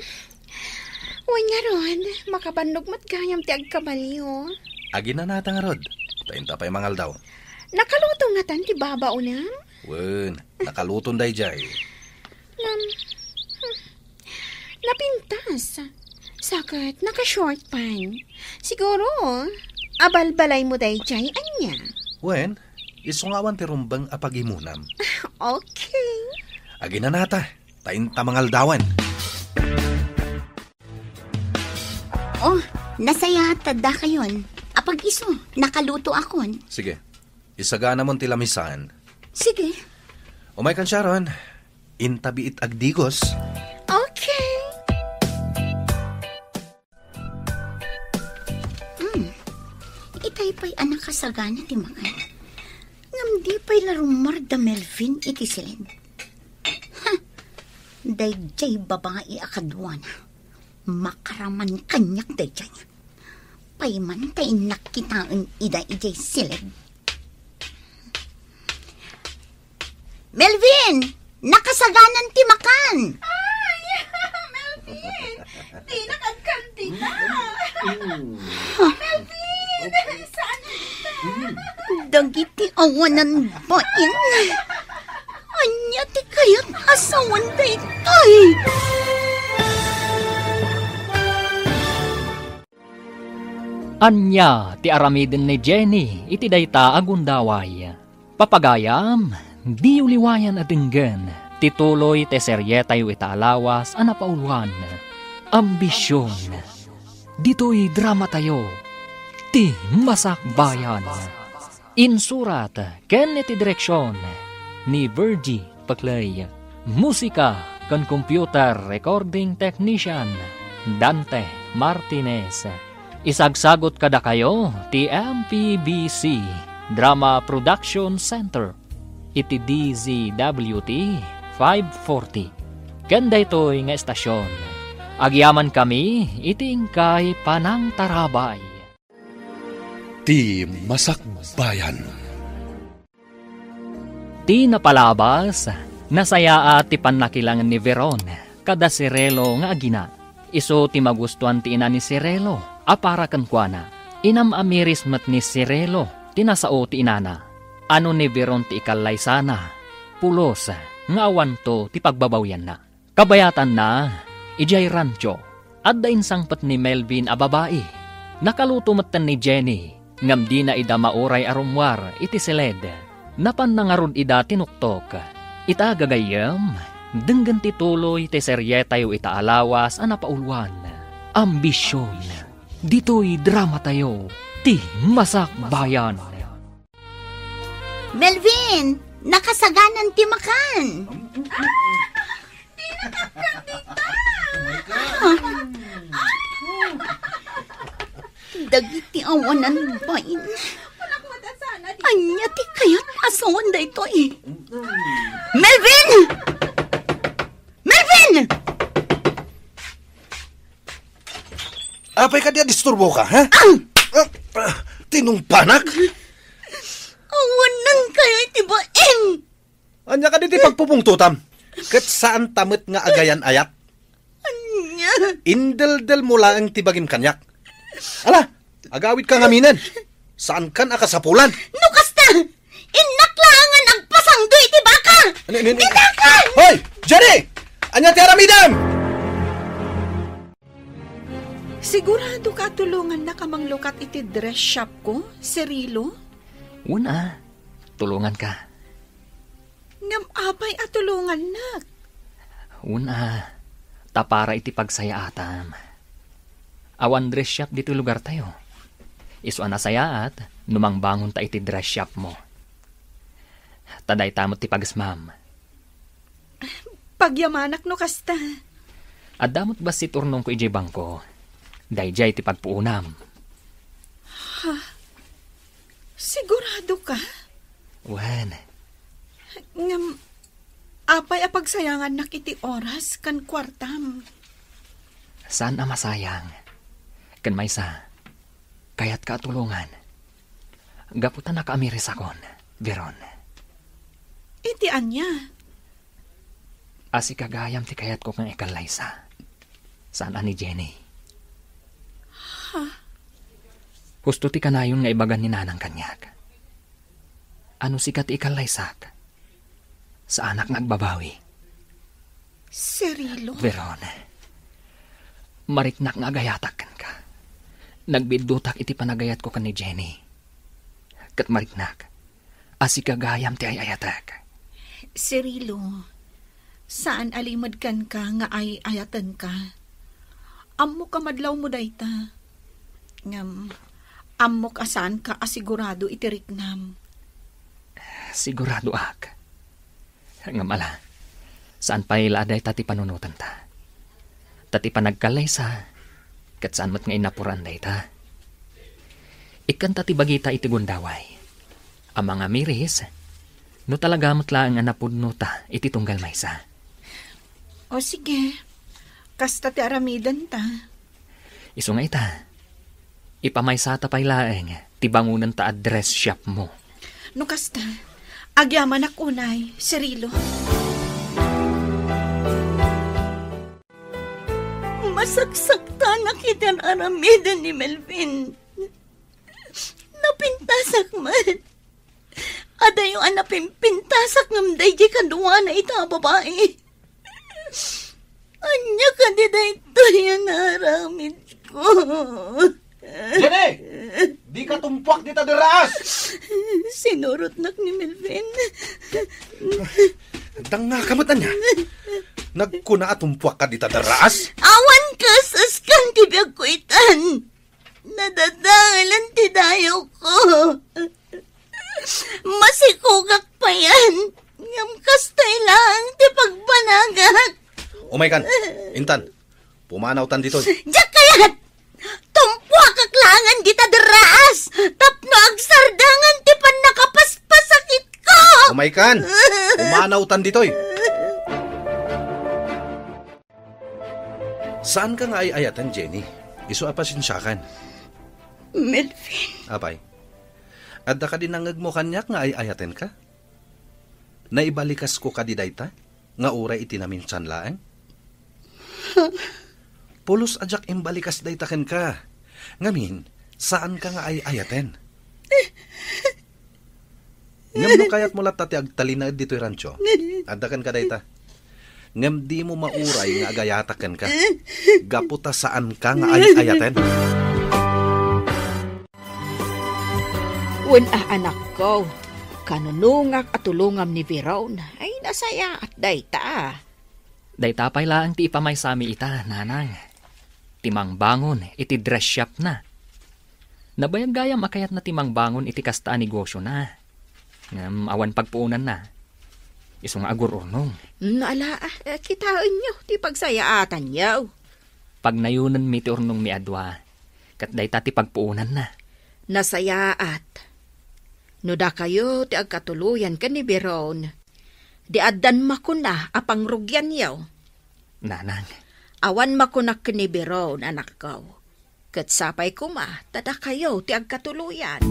Wen ngarud, makabannog met gayam ti agkabalio. Aginanata ngarud, ta inta pay mangaldaw. Nakaluto ngatan ti babaonem? Wen, nakaluton daydiay. Ngem, hmm, napintas. Sa ket naka-short pant. Siguro, abalbalaymo daydiay, ania? Wen, isu nga awan ti rumbeng a pagimonam. Okay. Aginanata, ta inta mangaldawen. Oh, nasayaat ta dakayon. Apag-isu, nakalutoakon. Sige. Isaganamon ti lamisan. Sige. Umaykan, Sharon. Inta biit agdigos. Okay. Hmm. Itay pay a nakasagana ti makan. Ngem di pay la rummuar da Melvin iti siled. Ha! Daydiay babai a kaduana. Makaraman kaniak daydiay. Pay man ta innak kitaen ida idiay siled. Melvin! Nakasaganan ti makan! Ay, Melvin! Dinak agkandida! Melvin! Saan kita? Dagiti awanan bain. Ania ti kayat a sawen daytoy? Ania ti aramiden ni Jenny iti dayta a gundaway? Papagayam, diyo liwayan a denggen ti tuloy ti serietayo ita a lawas a napauluan, Ambision. Ditoy dramatayo, Ti Masakbayan. Insurat ken iti direksion ni Virgie Paclay. Musika ken computer recording technician, Dante Martinez. Isagsagot kadakayo ti M P B C Drama Production Center iti D Z W T five forty. Ken daytoy nga estasion, agyamankami iti inkay panangtarabay. Ti Masakbayan. Ti napalabas, nasayaat ti pannakilangen ni Veron kada Cirelo nga agina. Isu ti magustuan ti ina ni Cirelo a para kenkuana. Inam-amiris met ni Cirelo ti nasao ti inana. Ano ni Veron ti ikallaysana, pulos nga awanto ti pagbabawianna. Kabayatanna, idiay rancho, adda insangpet ni Melvin a babai. Nakaluto metten ni Jenny, ngem dina ida mauray a rummuar iti siled. Napanna ngarud ida tinuktok. Ita gagayyem, denggen ti tuloy ti serietayo ita a lawas a napauluan, Ambision. Ditoy dramatayo, Ti Masakbayan. Melvin, nakasaganan ti makan. Ah! Di na kakandida! Dagiti awanan bain. Ania ti kayat a sawen daytoy? Apay kadi a disturboka, ha? Ah! Ah, ah, tinungpanak? Awanan kayo iti bain! Ania kadi ti pagpupungtotam? Ket saanta met nga agayan-ayat? Ania? Indeldelmo laeng ti bagim kaniak. Ala, agawidka ngaminen. Saankan a kasapulan. No kasta, innak laengen agpasangdo iti baka. Ani, ani, ani? Innakan! Hoy! Jenny! Ania ti aramidem? Sigurado ka a tulongannak a manglukat iti dress shop ko, Cirilo? Wen a, tulonganka. Ngem apay a tulongannak? Wen a, ta para iti pagsayaatam. Awan dress shop ditoy lugartayo. Isu a nasayaat no mangbangonta iti dress shop mo. Ta dayta met ti pagesmam. Pagyamanak no kasta. Adda met bassit urnongko idiay bangko. Daydiay ti pagpuonam. Ha? Sigurado ka? Wen. Ngem, apay a pagsayangannak iti oras ken kuartam? Saan a masayang. Ken maysa, kayatka a tulongan. Gapu ta nakaamirisakon, Veron. Iti ania? A sika gayam ti kayatko nga ikallaysa. Saan a ni Jenny. Ha? Husto ti kanayon nga ibagan ni Nanang kaniak. A no sika ti ikallaysak, saanak nga agbabawi. Cirilo? Veron, mariknak nga agayatak kenka. Nagbiddutak iti panagayatko ken ni Jenny. Ket mariknak a sika gayam ti ay-ayatek. Cirilo, saan a limed kenka nga ay-ayatenka. Ammok a madlawmo dayta. Ngem, ammok a saanka a sigurado iti riknam. Siguradoak. Ngem ala, saan pay la a dayta ti panunotanta. Ta ti panagkallaysa, ket saan met nga innapuran dayta. Ikkanta ti bagita iti gundaway a mangamiris no talaga met laeng a napudnota iti tunggal maysa. O sige, kasta ti aramidenta. Isu nga ita, ipamaysata pay laeng ti bangonenta a dress shop mo. No kasta, agyamanak unay, Cirilo. Masaksaktanak iti ar-aramiden ni Melvin. Napintasak man. Adayo a napimpintasak ngem daydi kaduana ita a babai. Ania kadi daytoy a naaramidko? Jenny! Dika tumpuak dita derraas! Sinurotnak ni Melvin. Dangngaka met ania? Nagkuna a tumpuakka dita derraas? Awan kas-eskan ti biagko itan. Nadadaelan ti dayawko. Masikogak payen, ngem kastoy laeng ti pagbanagak. Umaykan, intan, pumanawtan ditoy. Diak kayat! Tumpuakak laengen dita derraas tapno agsardangan ti pannakapaspasakitko! Umaykan, pumanawtan ditoy. Saanka nga ay-ayaten, Jenny. Isu a pasensiakan. Melvin. Apay, adda kadi nangngegmo kaniak nga ay-ayatenka? Naibalikasko kadi dayta nga uray iti naminsan laeng? Pulos a diak imbalikas dayta kenka. Ngamin, saanka nga ay-ayaten. Ngem no kayatmo latta ti agtalinaed ditoy rancho, adda kenka dayta. Ngem dimo mauray nga agayatak kenka, gapu ta saanka nga ay-ayaten. Wen a, anakko, kanunongak a tulongam ni Veron. Ay, nasayaat dayta. Dayta pay laeng ti ipamaysami ita, nanang. Ti mangbangon iti dress shop na. Nabayag gayam a kayatna ti mangbangon iti kasta a negosiona. Ngem awan pagpuonanna. Isu nga agur-urnong. No, ala, ah, eh, kitaenyo ti pagsayaatanyo. Pagnayonenmi ti urnongmi a dua, ket dayta ti pagpuonanna. Nasayaat. No dakayo ti agkatuloyan ken ni Biron, di addan makuna a pangrugianyo. Nanang. Awan makunak ken ni Biron, anakko. Ket sapay koma ta dakayo ti agkatuloyan.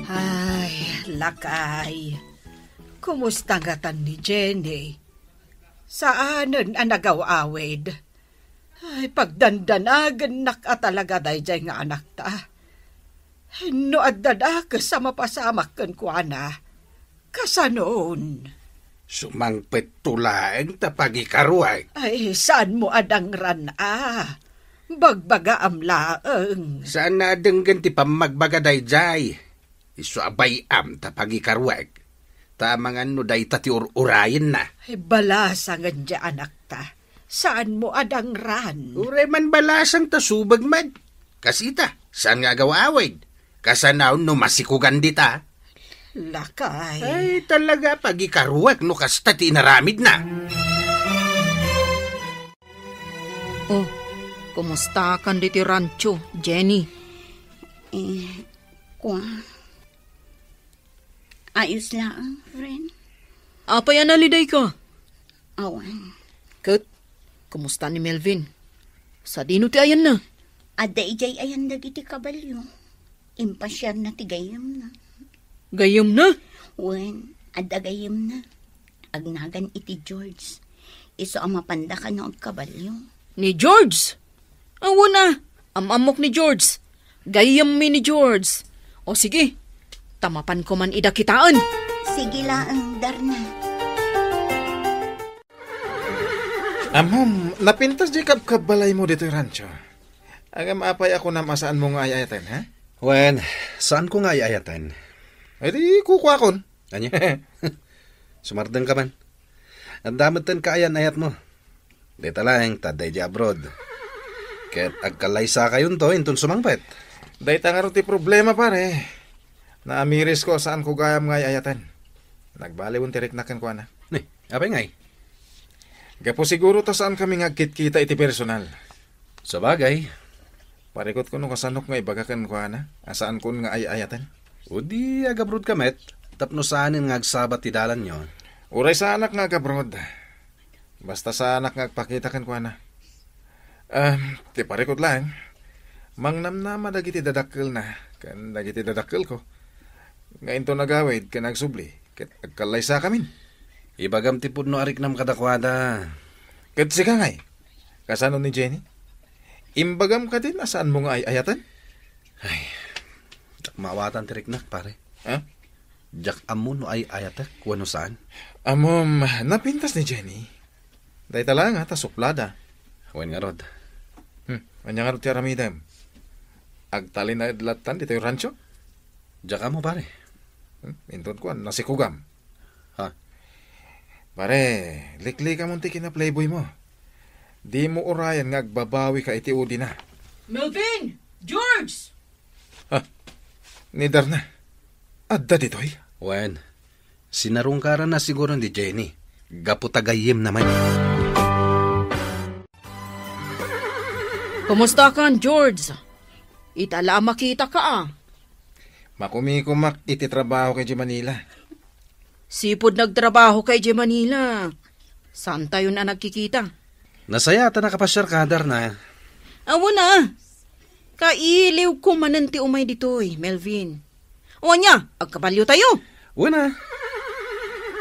Ay, lakay. Kumusta ngatan ni Jenny? Saanen a nagaw-awid? Ay, pagdandanagennak a talaga daydiay nga anakta. No adda dakes a mapasamak kenkuana, kasanon? Sumangpetto laeng ta pagikaruek. Ay, saanmo a dangran a? Bagbagaam laeng. Saan a denggen ti pammagbaga daydiay? Isu a bay-am ta pagikaruek. Ta amangan no dayta ti ur-urayenna. Ay, balasangen diay anakta. Saanmo a dangran? Uray man balasang ta subeg met. Kasita, saan nga agaw-awid? Kasanaon no masikugan dita? Lakay. Ay, talaga, pagikaruek no kasta ti inaramidna. Oh, kumusta kan diti rancho, Jenny? Eh, kua. Ayos laeng, friend. Apay a nalidayka? Awan. Ket, kumusta ni Melvin? Sadino ti ayanna? Adda idiay ayan dagiti kabalio. Impasiarna ti gayyemna. Gayyemna? Wen, adda gayyemna. Agnagan iti George. Isu a mapanda kano agkabalio. Ni George? Awan a, am-ammok ni George. Gayyemmi ni George. O sige, ta mapanko man ida kitaen. Sige laeng, Darna. Ammom, napintas diay kabkabbalaymo ditoy rancho. Ngem apay a kunam a saanmo nga ay-ayaten, ha? Wen, saanko nga ay-ayaten. Ay di, kukuakon. Ania? Sumardengka man. Adda metten kaayan-ayatmo. Dayta laeng ta adda idiay abroad. Ket agkallaysakayonto inton sumangpet. Dayta ngarud ti problema, pare. Naamirisko a saanko gayam nga ay-ayaten. Nagbaliwen ti riknak kenkuana. Ni, apay ngay? Gapu siguro ta saankami nga agkitkita iti personal. Sabagay. Parikutko no kasanok nga ibaga kenkuana a saankon nga ay-ayaten. O di agabrodka met, tapno saanen nga agsabat ti dalanyo. Uray saanak nga agabroad. Basta saanak nga agpakita kenkuana. Ah, ti parikut laeng, mangnamnama dagiti dadakkelna ken dagiti dadakkelko nga inton agawid ken agsubli ket agkallaysakamin. Ibagam ti pudno a riknam kadakuada. Ket sika ngay, kasano ni Jenny? Imbagam kadin a saanmo nga ay-ayaten? Ay, diak maawatan ti riknak, pare. Ha? Diak ammo no ay-ayatek wenno saan. Ammom, napintas ni Jenny. Dayta la nga ta suplada. Wen ngarud. Hmm, ania ngarud ti aramidem? Agtalinaed lattan ditoy rancho? Diak ammo, pare. Hmm, inton kuan, nasikugam. Ha? Pare, liklikamon ti kina-playboy mo. Dimo urayen nga agbabawika iti udina. Melvin! George! Ha? Ni Darna? Adda ditoy? Wen, sinarungkaranna siguro ni Jenny. Gapu ta gayyemna met. Kumusta kan, George? Ita la a makitaka, a. Makumikumak iti trabaho kay Manila. Sipud nagtrabaho kay Manila, saantayon a nagkikita. Nasayaat a nakapasiarka, Darna. Awan a. Kailiwko manen ti umay ditoy, Melvin. O ania, agkabaliotayo. Wen a.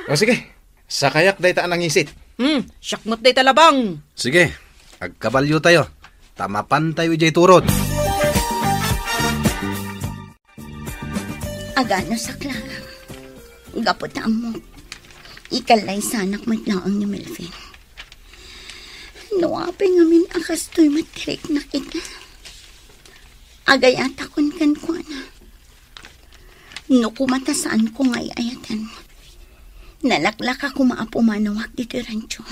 O sige, sakayak dayta a nangisit. Hmm, siak met dayta labang. Sige, agkabaliotayo, ta mapantayo idiay turod. Aganasak laeng. Gapu ta ammok, ikallaysanak met laeng ni Melvin. No apay ngamin a kastoy met ti riknak ita, agayatakon kenkuana. No koma ta saanko nga ay-ayaten, nalaklaka koma a pumanawak ditoy rancho.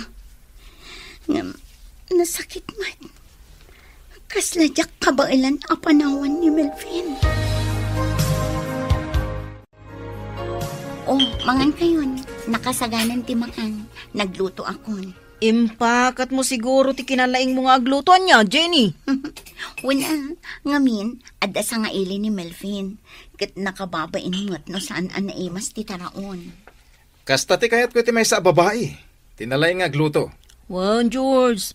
Ngem, nasakit met. Kasla diak kabaelan a panawan ni Melvin. Oh, mangan kayon. Nakasaganan ti makan. Nagluto akon. Impakatmo siguro ti kinalaingmo nga agluto, ania, Jenny? Wen a, ngamin, adda sangaili ni Melvin. Ket nakababain met no saan a naimas ti taraon. Kasta ti kayatko iti maysa a babai, ti nalaing nga agluto. Wen, George,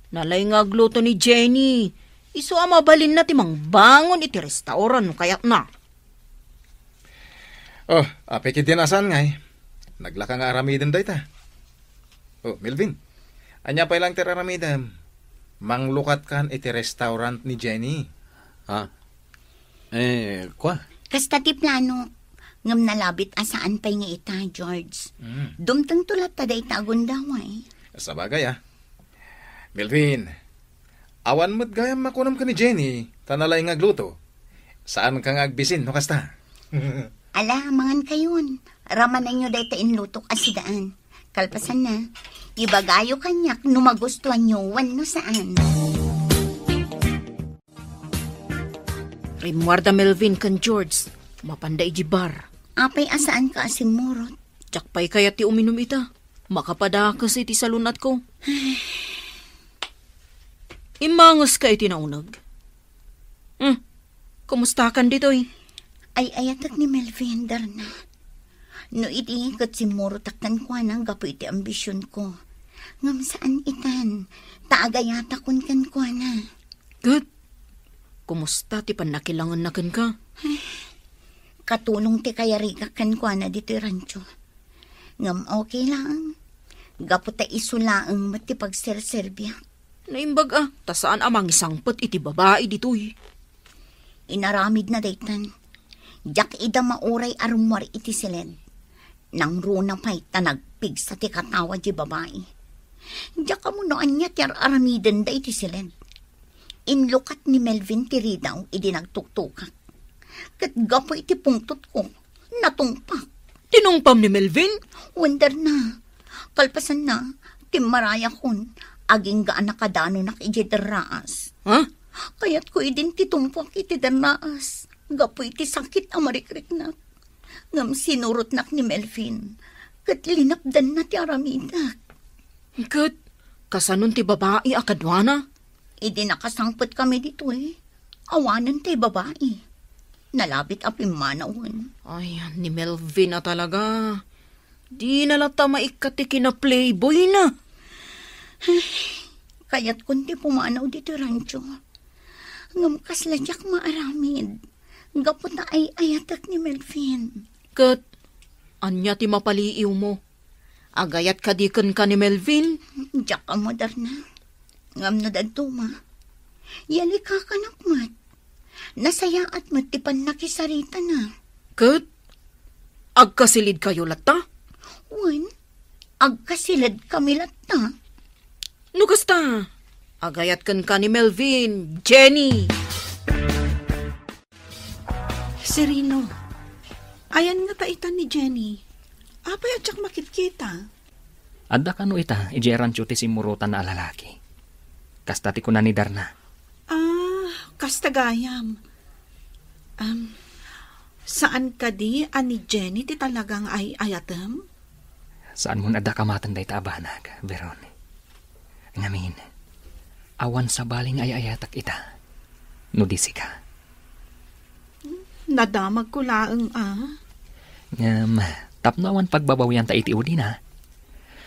Nalaing nga agluto ni Jenny. Isu a mabalinna ti mangbangon iti restaurant no kayatna. Oh, apay ketdin a saan ngay? Naglaka nga aramiden dayta. Oh, Melvin, ania pay lang ti aramidem? Manglukatkan iti restaurant ni Jenny. Ha? Eh, kua? Kasta ti plano. Ngem nalabit a saan pay nga ita, George. Mm. Dumtengto latta dayta a gundaway. Sabagay, ah. Melvin, awan met gayam makunam ken ni Jenny, ta nalaing nga agluto. Saanka nga agbisin no kasta? Ala, mangankayon. Ramanenyo dayta inlutok a sidaan. Kalpasanna, ibagayo kaniak no magustuanyo wenno saan. Rimmuarda Melvin ken George, mapanda iti bar. Apay a saanka a simmurot? Diak pay kayat ti uminum ita. Makapadakes iti salun-atko. Immangeska iti nauneg. Hmm, kumustakan ditoy? Ay-ayatek ni Melvin, Darna. No idi ket simmurotak kenkuana gapu iti ambisionko. Ngem saan itan, ta agayatakon kenkuana. Ket, kumusta ti pannakilangenna kenka? Katulong ti kayarigak kenkuana ditoy rancho. Ngem okay laeng. Gapu ta isu laeng met ti pagserserbiak. Naimbag a, ta saan a mangisangpet iti babai ditoy. Inaramidna daytan. Diak ida mauray a rummuar iti siled. Nangruna pay ta nagpigsa ti katawa di babai. Diak ammo no ania ti ar-aramidenda iti siled. Inlukat ni Melvin ti ridaw idi nagtuktukak. Ket gapu iti pungtotko, natungpak. Tinungpam ni Melvin? Wen, Darna. Kalpasanna, timmarayakon, agingga a nakadanonak idiay darraas. Ha? Kayatko idin ti tumpuak iti darraas, gapu iti sakit a marikriknak. Ngem sinurotnak ni Melvin, ket linapdanna ti aramidak. Ket, kasanon ti babai a kaduana? Idi nakasangpetkami ditoy, awanen ti babai. Nalabit a pimmanawen. Ay, ni Melvin a talaga. Dina latta maikkat ti kinaplayboyna. Ay, kayatkon ti pumanaw ditoy rancho. Ngem kasla diak maaramid. Gapu ta ay-ayatek ni Melvin. Ket, ania ti mapaliiwmo? Agayat kadi kenka ni Melvin? Diak ammo, Darna. Ngem no dadduma, yalikakanak met. Nasayaat met ti pannakisaritana. Ket agkasilidkayo latta? Wen, agkasiledkami latta. No kasta, agayat kenka ni Melvin, Jenny. Cirilo, ayan ngata ita ni Jenny? Apay a diak makitkita? Adda kano ita idiay rancho ti simmurotanna a lalaki. Kasta ti kuna ni Darna. Ah, kasta gayam. Am, saan kadi a ni Jenny ti talaga nga ay-ayatem? Saanmon a dakamaten dayta a banag, Veron. Ngamin, awan sabali nga ay-ayatek ita, no di sika. Nadamagko laeng a. Ngem, tapno awan pagbabawianta iti udina,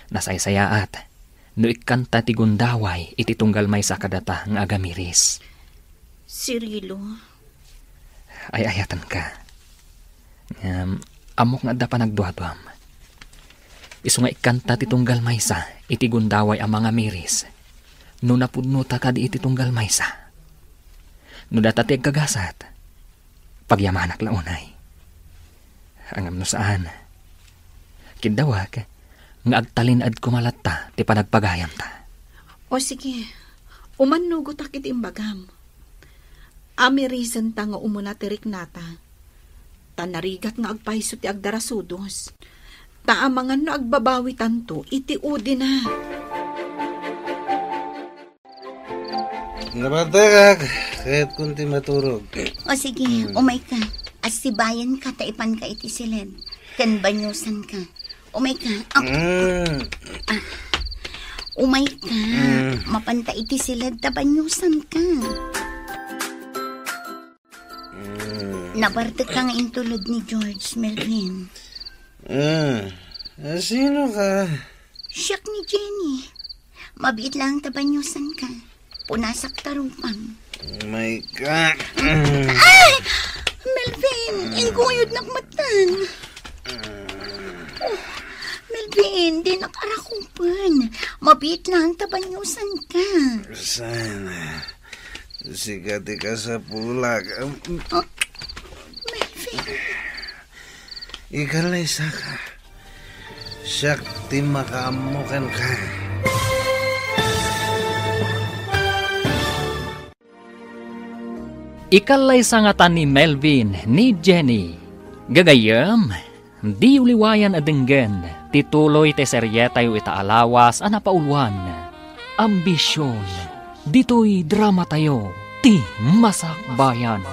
nasaysayaat no ikkanta ti gundaway iti tunggal maysa kadata nga agamiris. Cirilo. Ay-ayatenka. Ngem, ammok nga adda panagduaduam. Isu nga ikkanta ti tunggal maysa iti gundaway a mangamiris no napudnota kadi iti tunggal maysa. No data ti agkagasat, pagyamanak la unay. Ngem no saan, kiddawak nga agtalin-ed koma latta ti panagpagayamta. O sige, umannugotak iti imbagam. Amirisenta nga umuna ti riknata. Ta narigat nga agpayso ti agdarasudos. Ta amangan no agbabawitanto iti udina. Nabartekak, kayatkon ti maturog. O sige, Hmm. umayka. Assibayanka ta ipanka iti siled. Ken banyosanka. Umayka. Ah, Mm. ah. Umayka. Mm. Mapanta iti siled ta banyosanka. Mm. Nabartek ka nga intulod ni George, Melvin. Ah, ah, sino ka? Siak ni Jenny. Mabiit lang ta banyosanka. Punasak ta rupam. My God. Ay! Melvin, ingguyodnak metten. Oh, Melvin, dinak arakupen. Mabiit lang ta banyosanka. Sana. Sika ti kasapulak. Oh, Melvin. Ikalaysaka. Siak ti makaammo kenka. Ikallaysa ngata ni Melvin ni Jenny. Gagayyem, diyo liwayan a denggen ti tuloy ti serietayo ita a lawas a napauluan, Ambision. Ditoy dramatayo, ti Masakbayan.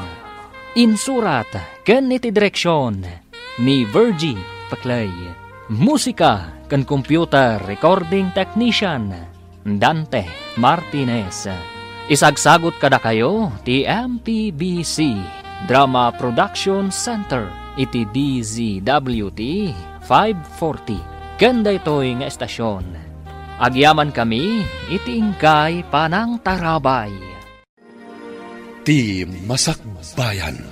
Insurat ken iti direksion ni Virgie Paclay. Musika ken computer recording technician, Dante Martinez. Isagsagut kadakayo ti M P B C Drama Production Center iti D Z W T five forty. Ken daytoy nga estasion, agyamankami iti inkay panangtarabay. Ti Masakbayan.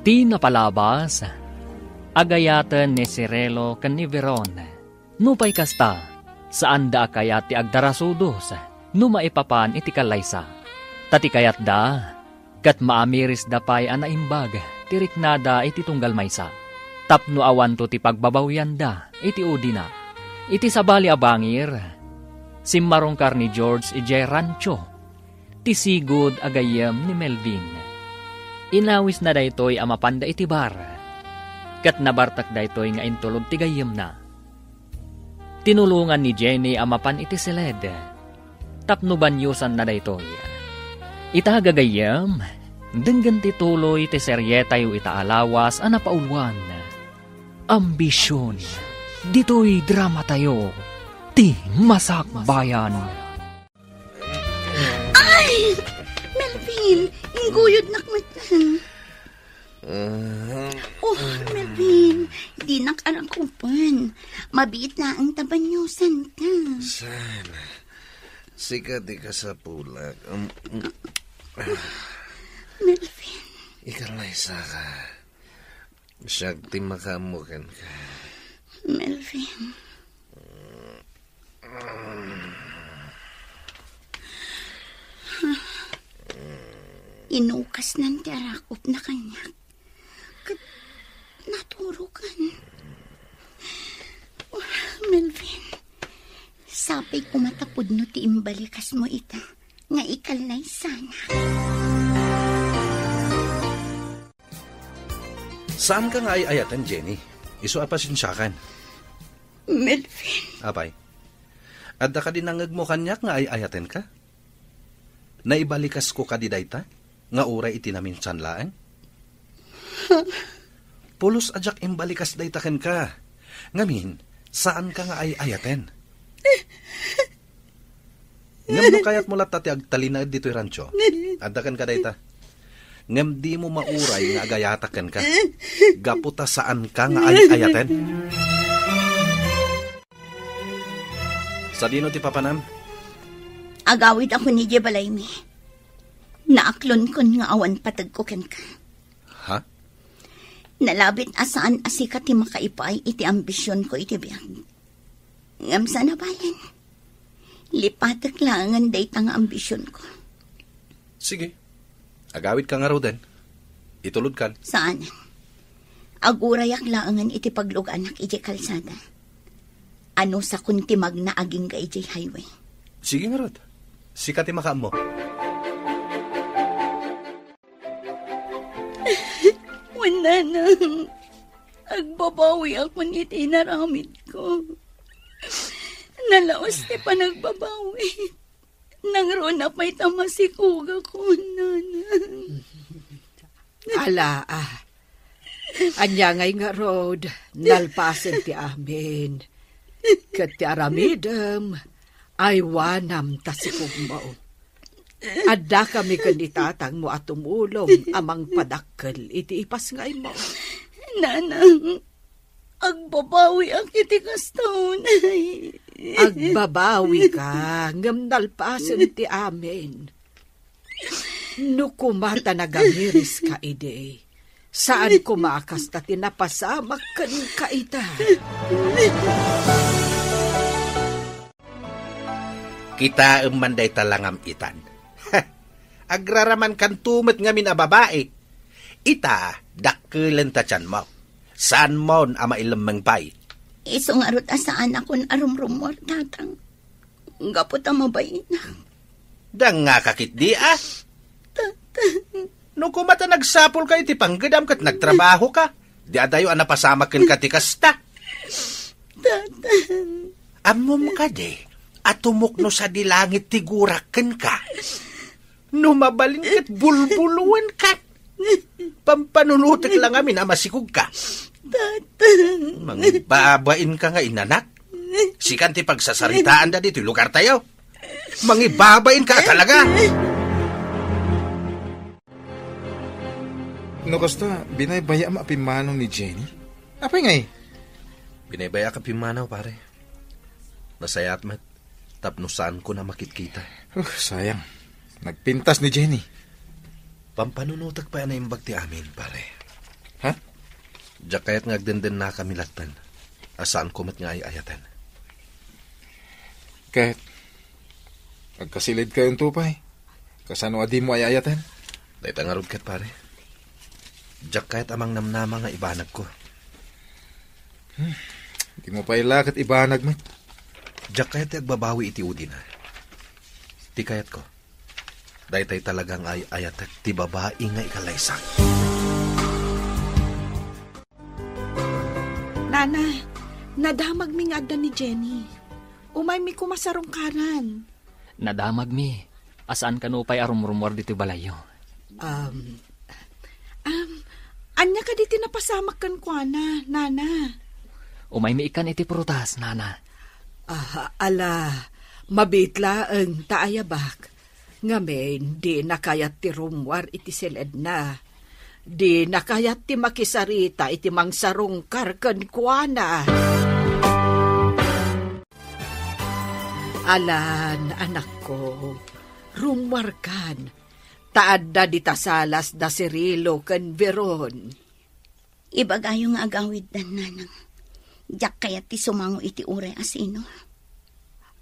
Ti napalabas, agayaten ni Cirilo ken ni Veron. Nupay kasta, saanda a kayat ti agdarasudos no maipapan iti kallaysa. Ta ti kayatda, ket maamirisda pay a naimbag ti riknada iti tunggal maysa, tapno awanto ti pagbabawianda iti udina. Iti sabali a bangir, simmarungkar ni George idiay rancho ti sigud a gayyem ni Melvin. Inawisna daytoy a mapanda iti bar, ket nabartek daytoy nga intulod ti gayyemna. Tinulongan ni Jenny a mapan iti siled tapno banyosanna daytoy. Ita gagayyem, denggen ti tuloy ti serietayo ita a lawas a napauluan, Ambision. Ditoy dramatayo, ti Masakbayan. Ay! Melvin, ingguyodnak met. Ah. Oh, Melvin, dinak arakupen. Mabiit laeng ta banyosanka. Sana. Sika ti kasapulak. Um, um. Melvin. Ikalaysaka. Siak ti makaammo kenka. Melvin. Inukasnan ti arakupna kaniak. Ket naturokan. Oh, Melvin, sapay koma ta pudno ti imbalikasmo ita nga ikallaysanak. Saanka nga ay-ayaten, Jenny. Isu a pasensiakan. Melvin. Apay, adda kadi nangngegmo kaniak nga ay-ayatenka? Naibalikasko kadi dayta nga uray iti naminsan laeng? Pulos a diak imbalikas dayta kenka. Ngamin, saanka nga ay-ayaten. Ngem no kayatmo latta ti agtalinaed ditoy rancho, adda kenka dayta. Ngem dimo mauray nga agayatak kenka, gapu ta saanka nga ay-ayaten. Sadino ti papanam? Agawidakon idiay balaymi. Naaklonkon nga awan pategko kenka. Ha? Nalabit a saan a sika ti makaipaay iti ambisionko iti biag. Ngem saan a balen, lipatek laengen dayta nga ambisionko. Sige. Agawidka ngaruden. Itulodkan. Saan. Agurayak laengen iti pagluganak idiay kalsada. Anusakon ti magna agingga idiay highway. Sige ngarud. Sika ti makaammo. Wen, nanang, agbabawiakon iti inaramidko. Nalaus ti panagbabawi. Nangruna pay ta masikogakon, nanang. Ala, ah. Ania ngay ngarud, nalpasen ti amin. Ket ti aramidem, aywanam ta sikogmo. Addakami ken ni tatangmo a tumulong a mangpadakkel iti ipasngaymo. Nanang, agbabawiak iti kasta unay. Agbabawika, ngem nalpasen ti amin. No kuma ta nagamiris ka idi, saan kuma a kasta ti napasamak kenka ita. Kitaem man dayta langam itan. Agraramankanto met ngamin a babai. Ita, dakkelenta ti tianmo. Saanmon a mailemmeng pay. Isu ngarud a saanakon a rumrummuar, Tatang. Gapu ta mabain. Dangngaka ketdi, a? Tatang. No kuma ta nagsapulka iti panggedam ket nagtrabahoka, di adayo a napasamak kenka ti kasta. Tatang. Ammom kadi a tumukno sadi langit ti gurak kenka? No mabalin ket bulbuloenka. Pampanunotek la ngamin a masikogka. Tatang. Mangibabainka nga inanak. Sikan ti pagsasaritaanda ditoy lugartayo. Mangibabainka a talaga. No kasta, binaybaya-, ma-, pimmanaw ni Jenny? Apay ngay? Binaybayaak a pimmanaw, pare. Nasayaat met, tapno saanko a makitkita. Uh, sayang. Nagpintas ni Jenny. Pampanunotek pay a naimbag ti amin, pare. Ha? Diak kayat nga agdendennakami latten, a saanko met nga ay-ayaten. Ket, agkasilidkayonto pay. Kasano a dimo ay-ayaten? Dayta ngarud ket, pare. Diak kayat a mangnamnama nga ibanagko. Hmm, dimo pay la ket ibanag met. Diak kayat ti agbabawi iti udina. Ti kayatko, daytay talaga nga ay-ayatek ti babai nga ikalaysak. Nana, nadamagmi nga adda ni Jenny. Umaymi koma sarungkaran. Nadamagmi. A saan kano pay a rumrumuar ditoy balayyo? Um, um, ania kadi ti napasamak kenkuana, Nana? Umaymi ikkan iti prutas, Nana. Ah, ala, mabiit laeng ta ayabak. Ngamin, dina kayat ti rummuar iti siledna. Dina kayat ti makisarita iti mangsarungkar kenkuana. Alan, anakko, rummuarkan, ta adda dita salas da Cirilo ken Veron. Ibagayo nga agawiddan, Nanang. Diak kayat ti sumango iti uray a sino.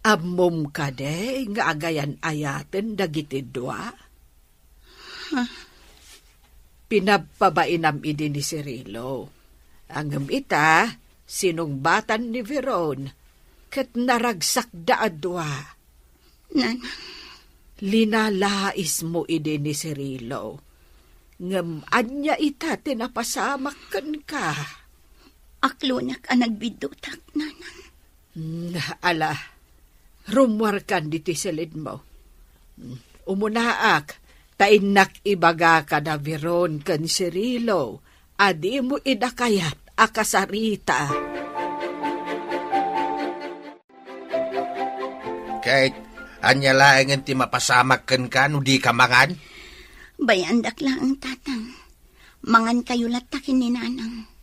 Ammom kadi nga agayan-ayaten dagiti dua? Ha? Pinabpabainam idi ni Cirilo. Ngem ita, sinungbatan ni Veron, ket naragsakda a dua. Nanang. Linalaismo idi ni Cirilo. Ngem ania ita ti napasamak kenka? Aklonak a nagbiddutak, Nanang. Mm, ala, rummuarkan ditoy silidmo. Mm, umunaak, ta innak ibaga kada Veron ken Cirilo a dimo ida kayat a kasarita. Ket, ania laengen ti mapasamak kenka no dika mangan? Bayaandak laeng, Tatang. Mangankayo latta ken ni Nanang.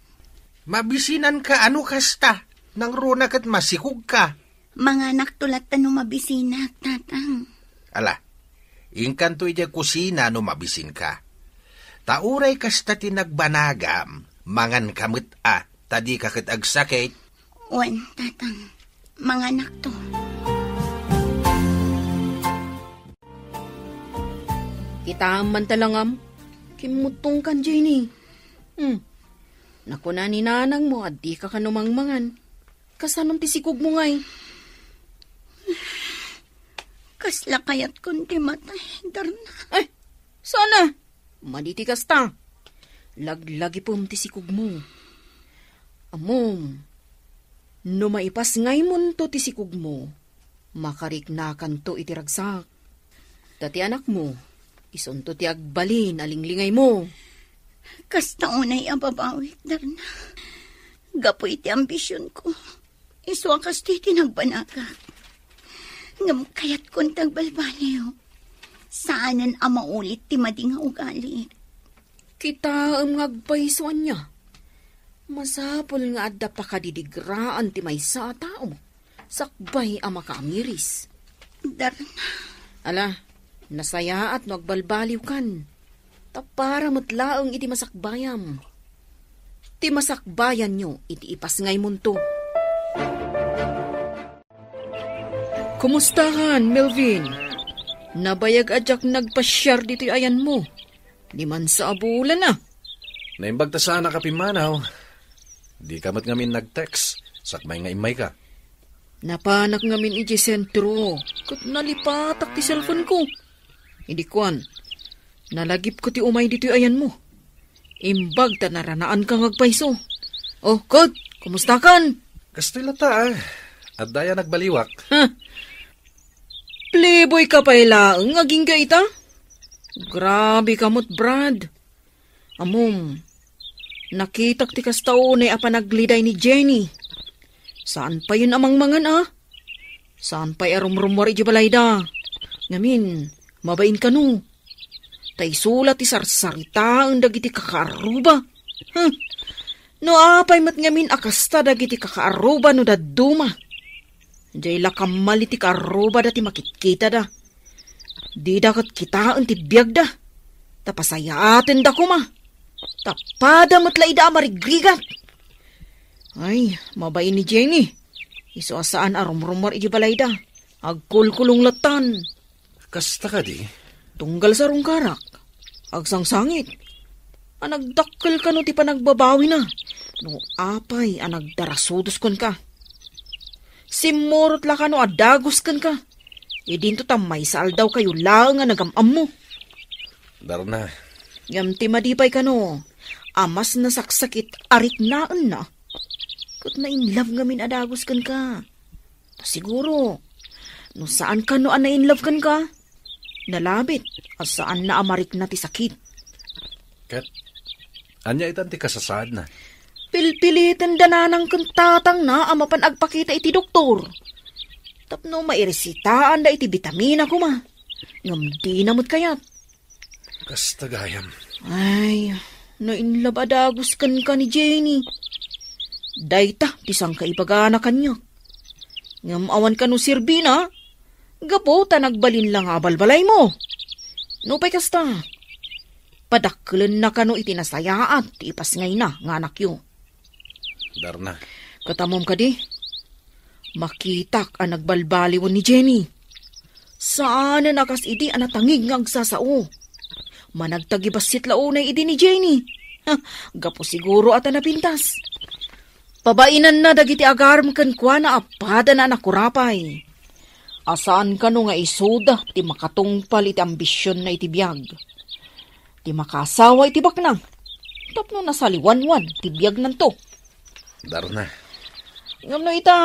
Mabisinanka a no kasta, nangruna ket masikogka. Manganakto latta no mabisinak, Tatang. Ala, inkanto idiay kusina no mabisinka. Ta uray kasta ti nagbanagam, manganka met a, ta dika ket agsakit. Wen, Tatang, manganakto. Kitaem man ta langam, kimmuttongkan, Jenny. Hmm. Nakuna ni nanangmo a dika kano mangmangan. Kasanon ti sikogmo ngay? Kasla kayatkon ti matay, Darna. Ay, sana! Madi ti kasta. Laglagipem ti sikogmo. Ammom, no maipasngaymonto ti sikogmo, makariknakanto iti ragsak. Ta ti anakmo, isunto ti agbalin a linglingaymo. Kasta unay a babawik, Darna. Gapu iti ambisionko, isu a kastoy ti nagbanagak. Ngem kayatkon ti agbalbaliw. Saanen a maulit ti madi nga ugalik. Kitaem nga agpayso ania. Masapul nga adda pakadidigraan ti maysa a tao. sakbay a makaamiris. Darna. Ala, nasayaat no agbalbaliwkan. Ta para met laeng iti masakbayam. Ti masakbayanyo iti ipasngaymonto. Kumustakan, Melvin? Nabayag a diak nagpasiar ditoy ayanmo. Dimansa a bulan a. Naimbag ta saanak a pimmanaw. Dika met ngamin nag-text, sakbay nga immayka. Napanak ngamin idiay sentro, ket nalipatak ti cellphone ko. Idi kuan, nalagipko ti umay ditoy ayanmo. Imbag ta naranaanka nga agpayso. O, ket, kumustakan? Kastoy latta, ah. Adda aya nagbaliwak. Ha? Playboy ka pay laeng agingga ita? Grabe ka met, Brad. Ammom, nakitak ti kasta unay a panagliday ni Jenny. Saan payen a mangmangan, a? Saan pay a rumrummuar idiay balayda? Ngamin, mabain kano. Ta isu la ti sarsaritaen dagiti kakaarruba. Huh! No apay met ngamin a kasta dagiti kakaarruba no dadduma. Diay la kammal iti kaarrubada ti makitkitada. Dida ket kitaen ti biagda. Ta pasayaatenda koma. Ta pada met la ida a marigrigat. Ay, mabain ni Jenny. Isu a saan a rumrummuar idiay balayda. Agkulkulong lattan. Kasta kadi? Tunggal sarungkarak. Agsangsangit. A nagdakkel kano ti panagbabawina. No apay a nagdarasudos kenka. Simmurot la kano a dagus kenka. Idinto ta maysa aldaw kayo laeng a nagam-ammo. Darna. Ngem ti madi pay kano, a mas nasaksakit a riknaenna. Ket na-in love ngamin a dagus kenka. Ta siguro, no saan kano a na-in love kenka, nalabit a saanna a marikna ti sakit. Ket, ania itan ti kasasaadna? Pilpiliten da nanang ken tatangna a mapan agpakita iti doktor. Tapno mairesitaanda iti bitamina koma. Ngem dina met kayat. Kasta gayam. Ay, na-in love a dagus kenka ni Jenny. Dayta ti sangkaibagana kaniak. Ngem awan kano serbina, gapu ta nagbalin la nga abalbalaymo. Nupay kasta, padakkelenna kano iti nasayaat ti ipasngayna nga anakyo. Darna. Ket ammom kadi, makitak a nagbalbaliwen ni Jenny. Saanen a kas idi a natangig nga agsasao. Managtagibassit la unay idi ni Jenny. Ha, gapu siguro a ta napintas. Pabainanna dagiti agarem kenkuana a padana a nakurapay. A saan kano nga isuda ti makatungpal iti ambisionna iti biag. Ti makaasawa iti baknang. Tapno nasaliwanwan ti biagnanto. Darna. Ngem no ita,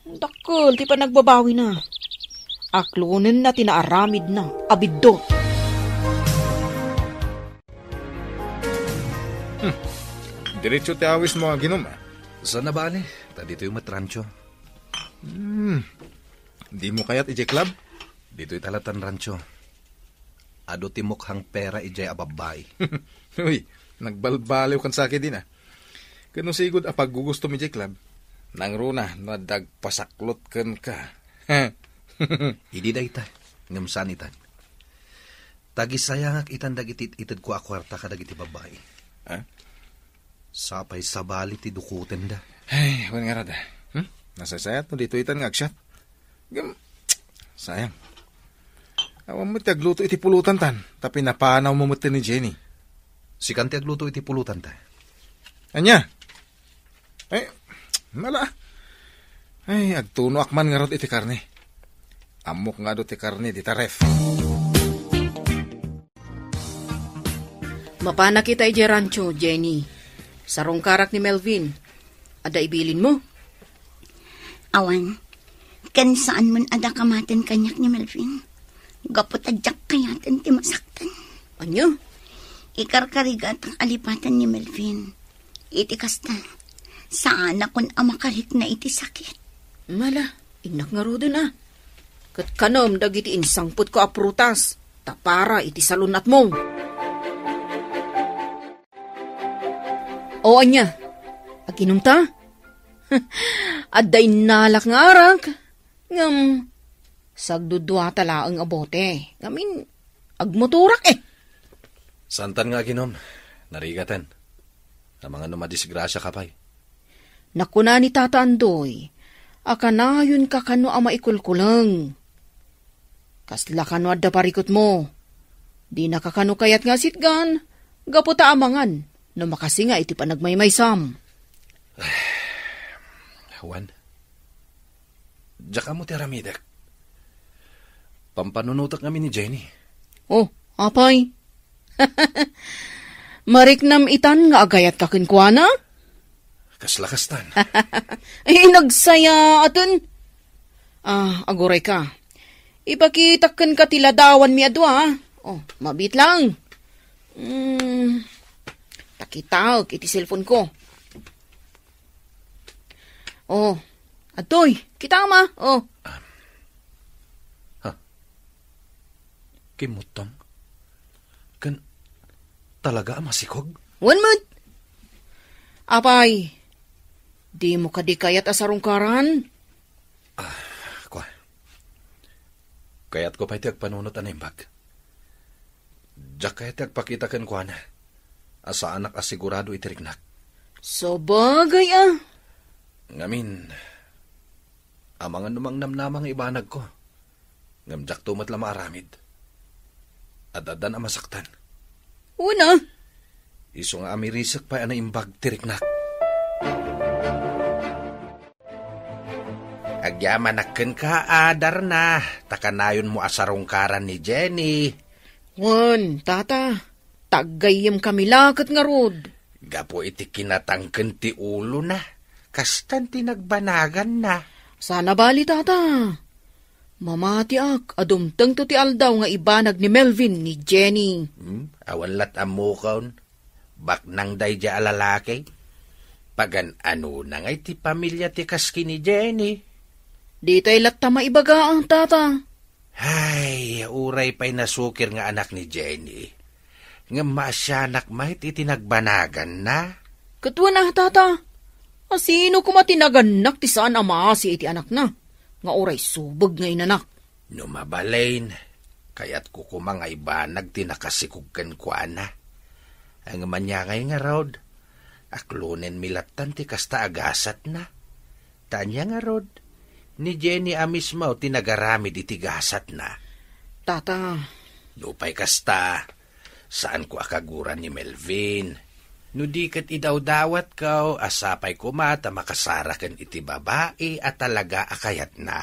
dakkel ti panagbabawina. Aklonenna ti naaramidna a biddut. Hmm. Diretso ti awismo, aginom, a. Saan a bale, ta ditoy met rancho. Hmm. Dimo kayat idiay club? Ditoy ta lattan rancho. Adu ti mukhang pera idiay a babbai. Uy, nagbalbaliw kan sakit din, a. Ket no sigud a paggugustom idiay club, nangruna no adda agpasaklot kenka. Idi dayta, ngem saan itan. Tagisayangak itan dagiti it-itedko a kuarta kadagiti babbai. Ha? Sapay sabali ti dukotenda. Ay, wen ngarud, a. Hmm? Nasaysayat no ditoy itan nga agsiat. Ngem, sayang. Awan met ti agluto iti pulutan tan, ta pinapanawmo met ni Jenny. Sikan ti agluto iti pulutan ta. Ania? Ay, mala. Ay, agtunoak man ngarud iti karne. Ammok nga adu ti karne dita ref. Mapanak ita idiay rancho, Jenny. Sarungkarak ni Melvin. Adda ibilinmo? Awan. Ken saan man a dakamaten kaniak ni Melvin. Gapu ta diak kayaten ti masaktan. Ania? Ikarkarigatak a lipaten ni Melvin. Iti kasta, saanakon a makarikna iti sakit. Mala, innak ngaruden, a. Ket kanem dagiti insangpetko a prutas, ta para iti salun-atmo. O ania, aginom ta? Adda innalak nga arak, ngem sagduduata laeng a bote. Ngamin, agmotorak, eh. Santan nga aginom, narigaten. Amangan no madisgrasiaka pay. Nakuna ni Tata Andoy, a kanayonka kano a maikulkuleng. Kasla kano adda parikutmo. Dinaka kano kayat nga asitgan, gapu ta amangan no makasinga iti panagmaymaysam. Wen, diak ammo ti aramidek. Pampanunotek ngamin ni Jenny. Oh, apay. Mariknam itan nga agayatka kenkuana? Kasla kastan. Ay, nagsayaaten. Ah, aguray ka. Ipakitak kenka ti ladawanmi a dua, ah. Oh, mabit lang. Hmm, pakitaek iti cellphone ko. Oh, adtoy, kita ma. Oh. Ha? Kimmuttong? Ken talaga a masikog? Wen met. Apay, dimo kadi kayat a sarungkaran? Ah, kua. Kayatko pay ti agpanunot a naimbag. Diak kayat ti agpakita kenkuana a saanak a sigurado iti riknak. Sabagay, ah. Ngamin, amangan no mangnamnama nga ibanagko. Ngem diakto met la maaramid. Ad-addan a masaktan. Una. Isu nga amirisek pay a naimbag ti riknak. Agyamanak kenka, a Darna, ta kanayonmo a sarungkaran ni Jenny. Wen, tata, ta aggayyemkami la ket ngarud. Gapu iti kinatangken ti ulona, kastan ti nagbanaganna. Sana bali, tata. Mamatiak a dumtengto ti aldaw nga ibanag ni Melvin ni Jenny. Hmm? Awan lat ammokon. Baknang daydiay a lalaki? Pagan-anona ngay ti pamilia ti kas ken ni Jenny? Ditay latta maibaga, tata. Ay, uray pay nasukir nga anak ni Jenny. Ngem maasianak met iti nagbanaganna. Ket wen a, tata, asino koma ti nagannak ti saan a maasi iti anakna, nga uray subeg nga inanak? No mabalin, kayatko koma nga ibanag ti nakasikog kenkuana. Ngem ania ngay ngarud, aklonenmi lattan ti kasta a gasatna. Ta ania ngarud, ni Jenny a mismo ti nagaramid iti gasatna. Tata. Nupay kasta, saanko a kaguran ni Melvin. No di ket idawdawatko, a sapay koma ta makasaraken iti babai a talaga a kayatna.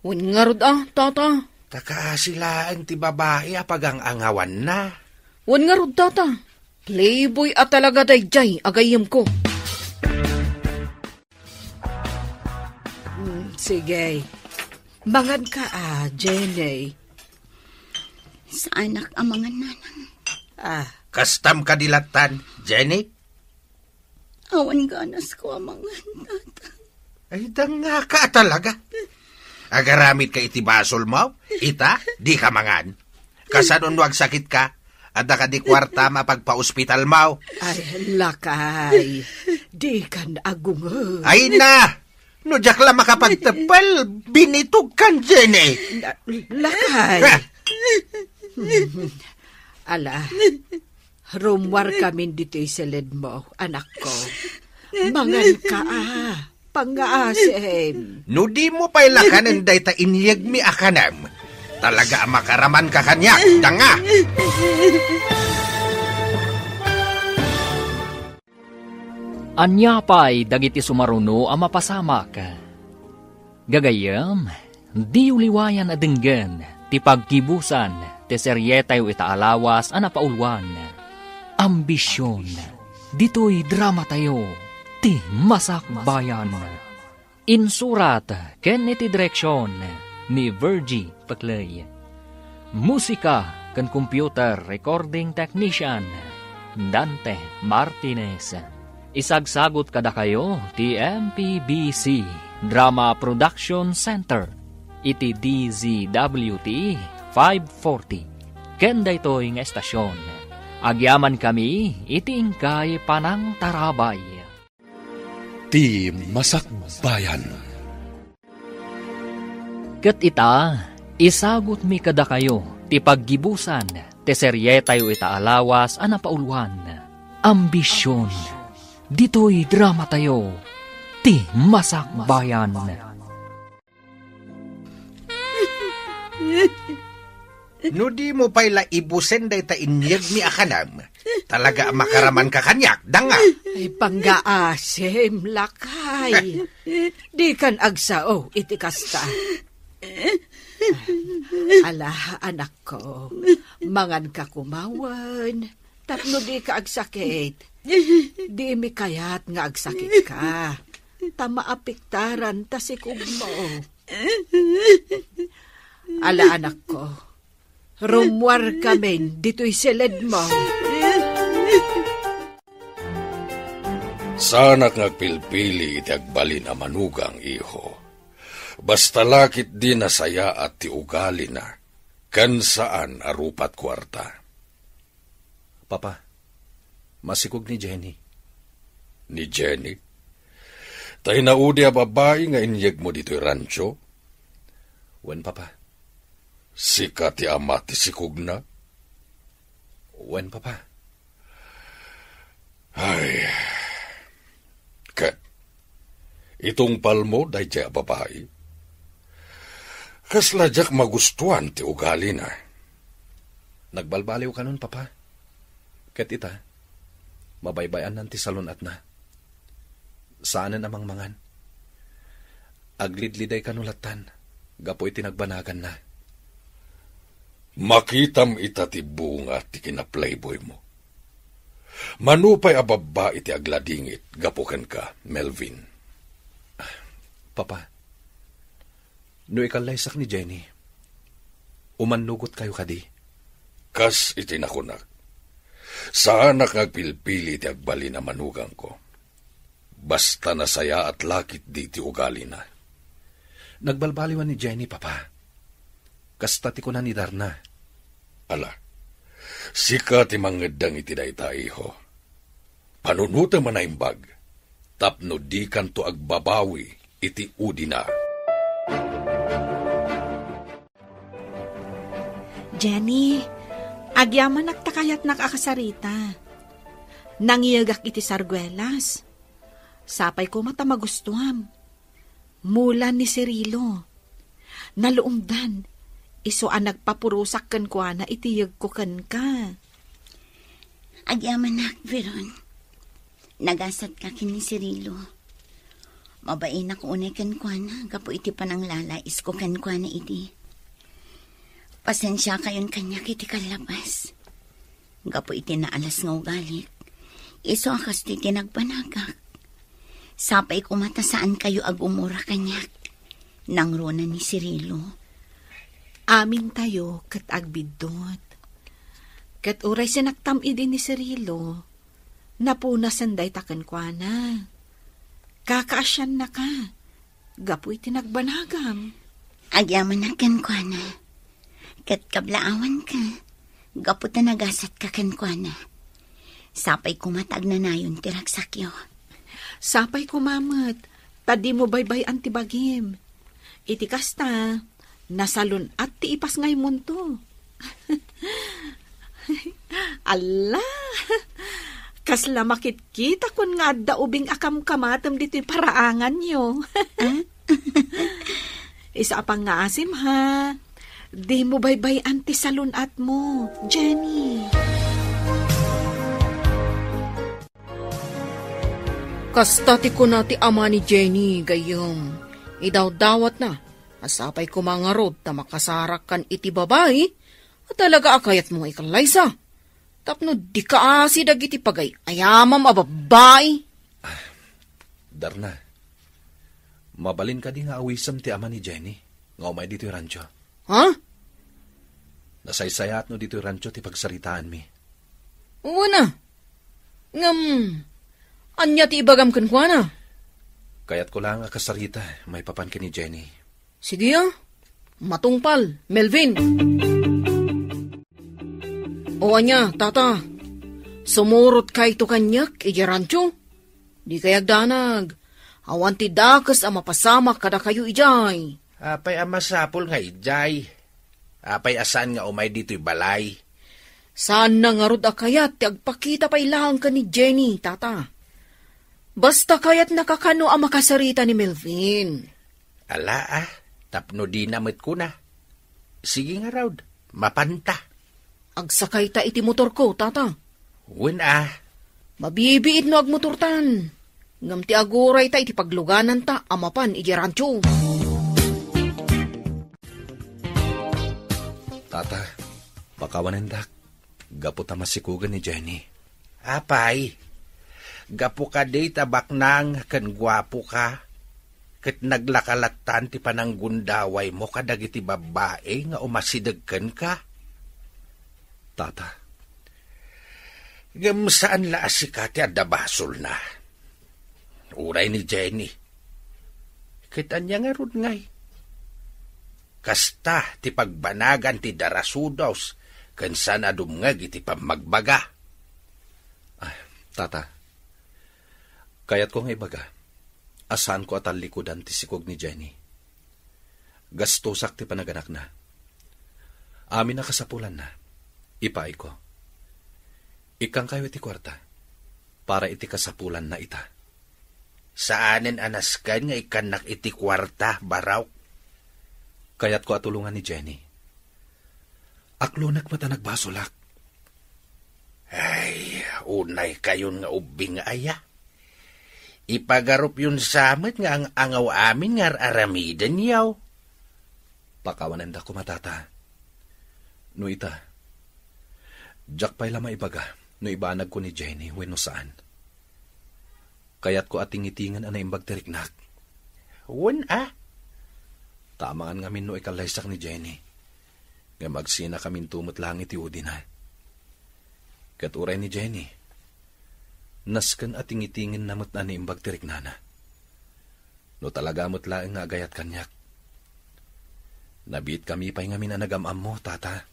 Wen ngarud a, tata. Ta kaasi laeng ti babai a pagang-angawanna. Wen ngarud, tata. Playboy a talaga daydiay a gayyemko. Mm, sige. Manganka a, Jenny. Saanak a mangan, nanang. Ah. Kastam kadi lattan, Jenny? Awan ganasko a mangan, tata. Ay, dangngaka a talaga. Agaramidka iti basolmo? Ita, dika mangan. Kasano no agsakitka? Adda kadi kuartam a pagpaospitalmo? Ay, lakay. Dikan agungod. Ay na! No diak la makapagteppel, binitogkan, Jenny. La-, lakay. Ha? Ala, rummuarkamin ditoy siledmo, anakko. Manganka a, pangngaasim. No dimo pay la kanen dayta inyegmi a kanem, talaga a makaramanka kaniak, danga. Ania pay dagiti sumaruno a mapasamak? Gagayyem, diyo liwayan a denggen ti paggibusan ti serietayo ita a lawas a napauluan, Ambision. Ditoy dramatayo, ti Masakbayan. Insurat ken iti direksion ni Virgie Peclay. Musika ken computer recording technician, Dante Martinez. Isagsagut kadakayo ti M P B C Drama Production Center iti D Z W T five forty. Ken daytoy nga estasion, agyamankami iti inkay panangtarabay. Ti Masakbayan. Ket ita, isagutmi kadakayo ti paggibusan ti serietayo ita a lawas a napauluan, Ambision. Ditoy dramatayo, Ti Masakbayan. No dimo pay la ibusen dayta inyegmi a kanam, talaga a makaramanka kaniak, danga. Ay, pangngaasim, lakay. Dikan agsao iti kasta. Ala, anakko, manganka koma wen, tapno dika agsakit. Dimi kayat nga agsakitka, ta maapektaran ta sikogmo. Ala, anakko, rummuarkamin ditoy siledmo. Saanak nga agpilpili iti agbalin a manugang, iho. Basta la ketdi nasayaat ti ugalina, ken saan a rupat kuarta. Papa, masikog ni Jenny. Ni Jenny? Tay naudi a babai nga inyegmo ditoy rancho? Wen, Papa. Sika ti ama ti sikogna? Wen, Papa. Ay. Ket itungpalmo daydiay a babai? Kasla diak magustuan ti ugalina. Nagbalbaliw kanon, Papa. Ket ita, mabaybay-annan ti salun-atna. Saanen a mangmangan. Aglidliday kano lattan gapu iti nagbanaganna. Makitam ita ti bunga ti kinaplayboymo. Mano pay a babbai ti agladingit gapu kenka, Melvin? Papa, no ikallaysak ni Jenny, umannugotkayo kadi? Kas iti nakunak, saanak nga agpilpili ti agbalin a manugangko. Basta nasayaat la ketdi ti ugalina. Nagbalbaliwan ni Jenny, Papa. Kasta ti kuna ni Darna. Ala, sika ti mangeddeng iti dayta, iho. Panunotem a naimbag, tapno dikanto agbabawi iti udina. Jenny, agyamanak ta kayatnak a kasarita. Nangiyegak iti sarguelas. Sapay koma ta magustuam. Mula ni Cirilo. Naluongdan, isu a nagpapurosak kenkuana iti yegko kenka. Agyamanak, Veron. Nagasatka ken ni Cirilo. Mabainak unay kenkuana gapu iti pananglalaisko kenkuana idi. Pasensiakayon kaniak iti kallabas. Gapu iti naalas nga ugalik, isu a kastoy ti nagbanagak. Sapay koma ta saankayo agumura kaniak. Nangruna ni Cirilo. Amintayo ket agbiddut. Ket uray sinaktam idi ni Cirilo, napunasen dayta kenkuana. Kakaasiannaka gapu iti nagbanagam. Agyamanak kenkuana, ket kablaawanka gapu ta nagasatka kenkuana. Sapay koma ta agnanayon ti ragsakyo. Sapay koma met ta dimo baybay-an ti bagim. Iti kasta, nasalun-at ti ipasngaymonto. Alla! Kasla makitkitakon nga adda ubing a kamkamatem ditoy paraanganyo. Ah? Isu a pangngaasim, ha? Dimo baybay-an ti salun-atmo, Jenny. Kasta ti kuna ti ama ni Jenny, gayyem. Idawdawatna a sapay koma ngarud ta makasarakkan iti babai a talaga a kayatmo nga ikallaysa, tapno dika asi dagiti pagay-ayamam a babbai. Darna, mabalin kadi nga awisem ti ama ni Jenny nga umay ditoy rancho? Ha? Nasaysayaat no ditoy rancho ti pagsaritaanmi. Wen a. Ngem, ania ti ibagam kenkuana? Kayatko laeng a kasarita maipapan ken ni Jenny. Sige a, matungpal, Melvin. O ania, tata, sumurotkayto kaniak idiay rancho? Dikay agdanag. Awan ti dakes a mapasamak kadakayo idiay. Apay a masapul nga idiay? Apay a saan nga umay ditoy balay? Saanna ngarud a kayat ti agpakita pay laeng ken ni Jenny, Tata. Basta kayatna kakano a makasarita ni Melvin. Ala, ah, tapno dina met kuna. Sige ngarud, mapanta. Agsakayta iti motorko, Tata. Wen, ah. Mabibiit no agmotortan. Ngem ti agurayta iti paglugananta a mapan iti rancho. Tata, pakawanendak. Gapu ta masikugen ni Jenny. Apay, gapu kadi ta baknang ken guapoka, ket naglaka lattan ti pananggundawaymo kadagiti babbai nga umasideg kenka? Tata. Ngem saan la a sika ti adda basolna. Uray ni Jenny. Ket ania ngarud ngay? Kasta ti pagbanagan ti darasudos ken saan a dumngeg iti pammagbaga. Ah, Tata, kayatko nga ibaga a saanko a tallikudan ti sikog ni Jenny. Gastosak ti panaganakna. Amin a kasapulanna, ipaayko. Ikkankayo iti kuarta para iti kasapulanna ita. Saanen a nasken nga ikkannak iti kuarta, Barok. Kayatko a tulongan ni Jenny. Aklonek met a nagbasolak. Ay, unay kayon nga ubbing nga aya. Ipagarupyon sa met nga ang-angaw amin nga ar-aramidenyo. Pakawanenda koma, Tata. No ita, diak pay la maibaga no ibanagko ni Jenny wenno saan. Kayatko a tingitingen a naimbag ti riknak. Wen a? Ta amangan ngamin no ikallaysak ni Jenny. Ngem agsinakaminto met laeng iti udina. Ket uray ni Jenny, nasken a tingitingenna met a naimbag ti riknana. No talaga met laeng nga agayat kaniak. Nabiitkami pay ngamin a nagam-ammo, Tata.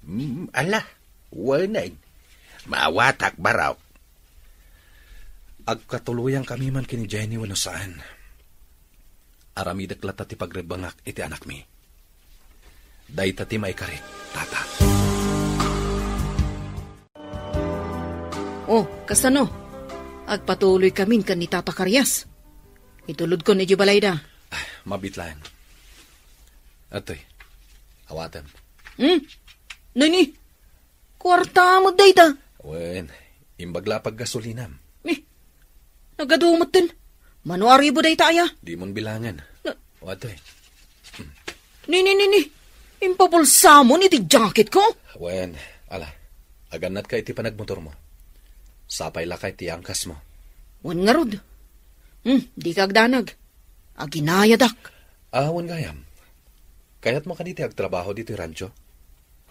Mm, ala, wen a. Maawatak, Barok. Agkatuloyankami man ken ni Jenny wenno saan. Aramidek latta ti pagrebbengak iti anakmi. Dayta ti maikarik, Tata. Oh, kasano? Agpatuloykamin ken ni Tata Karias. Itulodkon idiay balayda. Ah, mabiit laeng. Atoy, awatem. Hmm? Nini? Kuarta met dayta. Wen, imbag la a paggasolinam. Eh, nagadu metten. Mano a ribu dayta aya? Dimon bilangen. Na- O, atoy. Ni, ni, ni, ni. Impabulsamon iti jacketko? Wen, ala. Agannatka iti panagmotormo. Sapay la kay ti angkasmo. Wen ngarud. Hmm, dika agdanag. Aginayadak. Ah, wen gayam. Kayatmo kadi ti agtrabaho ditoy rancho?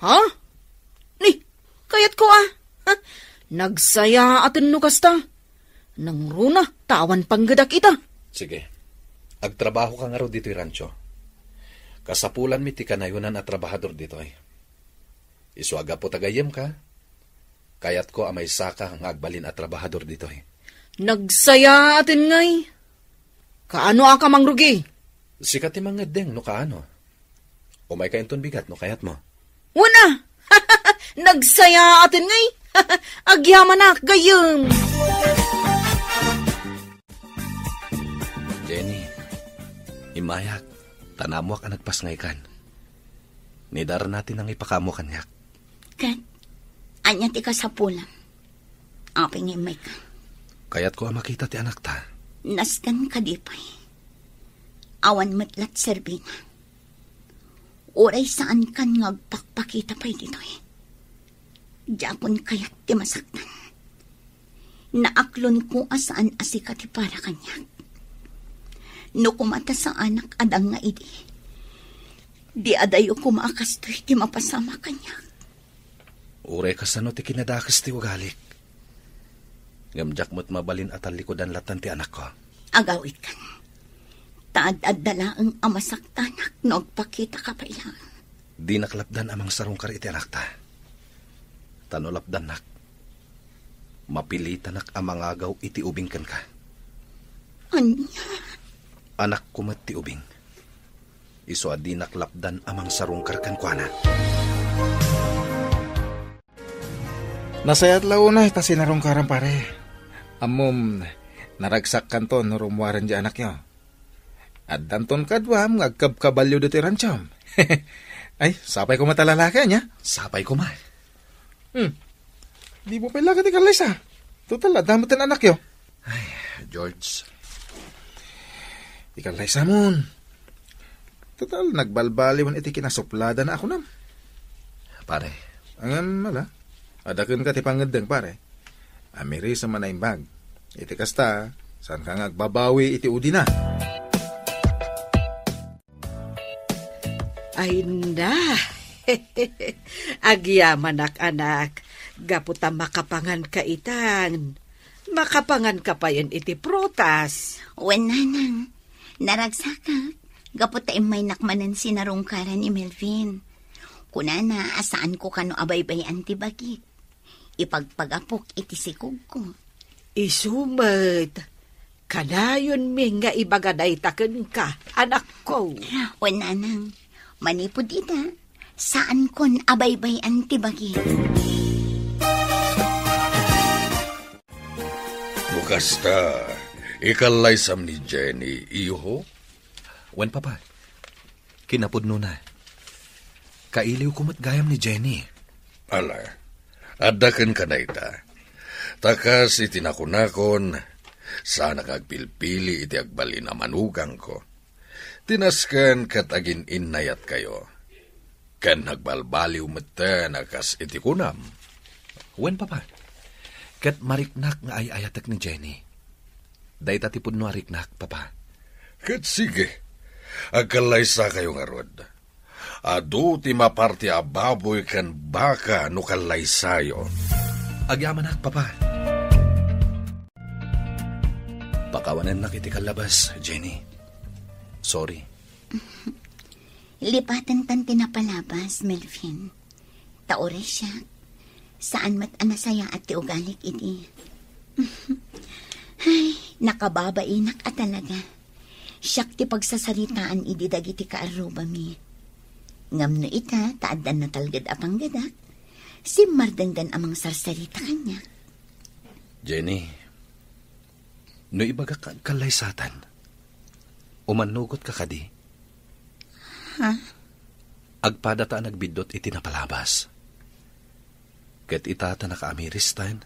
Ha? Ni, kayatko a. Ha? Nagsayaaten no kasta. Nangruna, ta awan panggedak ita. Sige. Agtrabaho ka ngarud ditoy rancho. Kasapulanmi ti kanayonan a trabahador ditoy. Isu a gapu ta gayyemka, kayatko a maysaka nga agbalin a trabahador ditoy. Nagsayaaten ngay. Kaano a ka mangrugi? Sika ti mangeddeng no kaano. Umayka inton bigat no kayatmo. Wen a! Nagsayaaten ngay. Agyamanak, gayyem. Jenny, immayak, ta naammoak a nagpasngaykan. Ni Darna ti nangipakaammo kaniak. Ket, ania ti kasapulam? Apay nga immayka? Kayatko a makita ti anakta. Nasken kadi pay? Awan met la ti serbina. Uray saankan nga agpakpakita pay ditoy. Diakon kayat ti masaktan. Naaklonko a saan a sika ti para kaniak. No koma ta saanak a danga idi, di adayo koma a kastoy ti mapasamak kaniak. Uray kasano ti kinadakes ti ugalik. Ngem diak met mabalin a tallikudan lattan ti anakko. Agawidkan. Ta ad-adda laeng a masaktanak no agpakitaka pay laeng. Dinak lapdan a mangsarungkar iti anakta. Ta no lapdannak, mapilitanak a mangagaw iti ubing kenka. Ania? Anakko met ti ubing. Isu a dinak lapdan a mangsarungkar kenkuana. Nasayaat la unay ta sinarungkaram, pare. Ammom, naragsakkanton no rummuaren diay anakyo. Addanton kaduam nga agkabkabalio ditoy ranchom. Ay, sapay koma ta lalaki, ania? Sapay koma. Hmm. Dimo pay laga ti kallaysa. Total, adda met ti anakyo. Ay, George. Ti kallaysamon. Total, nagbalbaliwen iti kinasupladana a kunam. Pare. Ngem, ala, adda kenka ti pangngeddeng, pare. Amirisem a naimbag. Iti kasta, saanka nga agbabawi iti udina. Ay na. Agyamanak, anak, gapu ta makapanganka itan. Makapanganka payen iti prutas. Wen, nanang, naragsakak, gapu ta immaynak manen sinarungkaran ni Melvin. Kunana a saanko kano a baybay-an ti bagik. Ipagpagapok iti sikogko. Isu met, kanayonmi nga ibaga dayta kenka, anakko. Wen, nanang, manipud ita, saankon a baybay-an ti bagik. No kasta, ikallaysam ni Jenny, iyoho? Wen, Papa. Kinapudnona, kailiwko met gayam ni Jenny. Ala, adda kenka dayta. Ta kas iti nakunakon, saanak nga agpilpili iti agbalin a manugangko. Ti nasken ket agin-innayatkayo. Ken nagbalbaliw metten a kas iti kunam. Wen, Papa. Ket mariknak nga ay-ayatek ni Jenny. Dayta ti pudno a riknak, Papa. Ket sige, agkallaysakayo ngarud. Adu ti maparti a baboy ken baka no kallaysayo. Agyamanak, Papa. Pakawanennak iti kallabas, Jenny. Sorry. Lipatentan ti napalabas, Melvin. Ta uray siak, saan met a nasayaat ti ugalik idi. Ay, nakababainak a talaga. Siak ti pagsasaritaan idi dagiti kaarrubami. Ngem no ita, ta addan natalged a panggedak, simmardengdan a mangsarsarita kaniak. Jenny, no ibagak nga agkallaysatan, umannugotka kadi? Ha? Agpadata a nagbiddut iti napalabas. Ket ita ta nakaamiristan,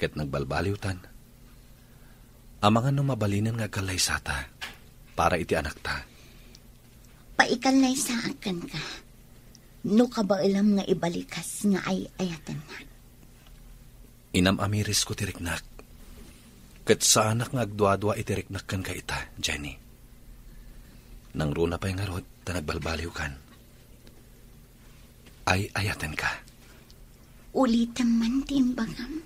ket nagbalbaliwtan. Amangan no mabalinen nga agkallaysata para iti anakta. Paikallaysaak kenka, no kabaelam nga ibalikas nga ay-ayatennak. Inam-amirisko ti riknak. Ket saanak nga agduadua iti riknak kenka ita, Jenny. Nangruna pay ngarud ta nagbalbaliwkan. Ay-ayatenka. Ulitem man ti imbagam.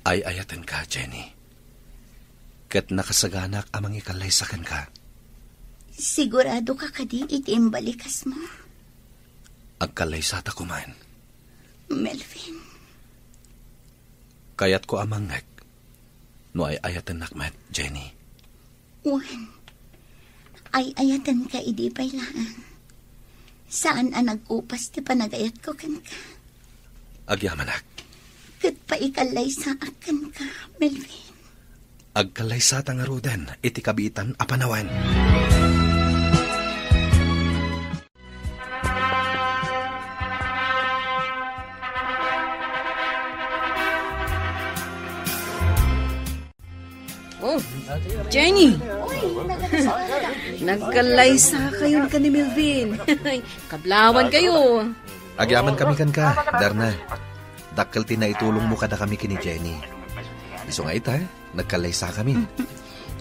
Ay-ayatenka, Jenny. Ket nakasaganak a mangikallaysa kenka. Siguradoka kadi iti imbalikasmo? Agkallaysatak koman. Melvin. Kayatko a mangngeg no ay-ayatennak met, Jenny. Wen, ay-ayatenka idi pay laeng. Saan a nagkupas ti panagayatko kenka. Agyamanak. Ket paikallaysaak kenka, Melvin. Agkallaysata ngaruden iti kabiitan a panawen. Oh, Jenny! Nagkallaysakayon ken ni Melvin. Kablawankayo. Agyamankami kenka, Darna. Dakkel ti naitulongmo kadakami ken ni Jenny. Isu nga ita, nagkallaysakami.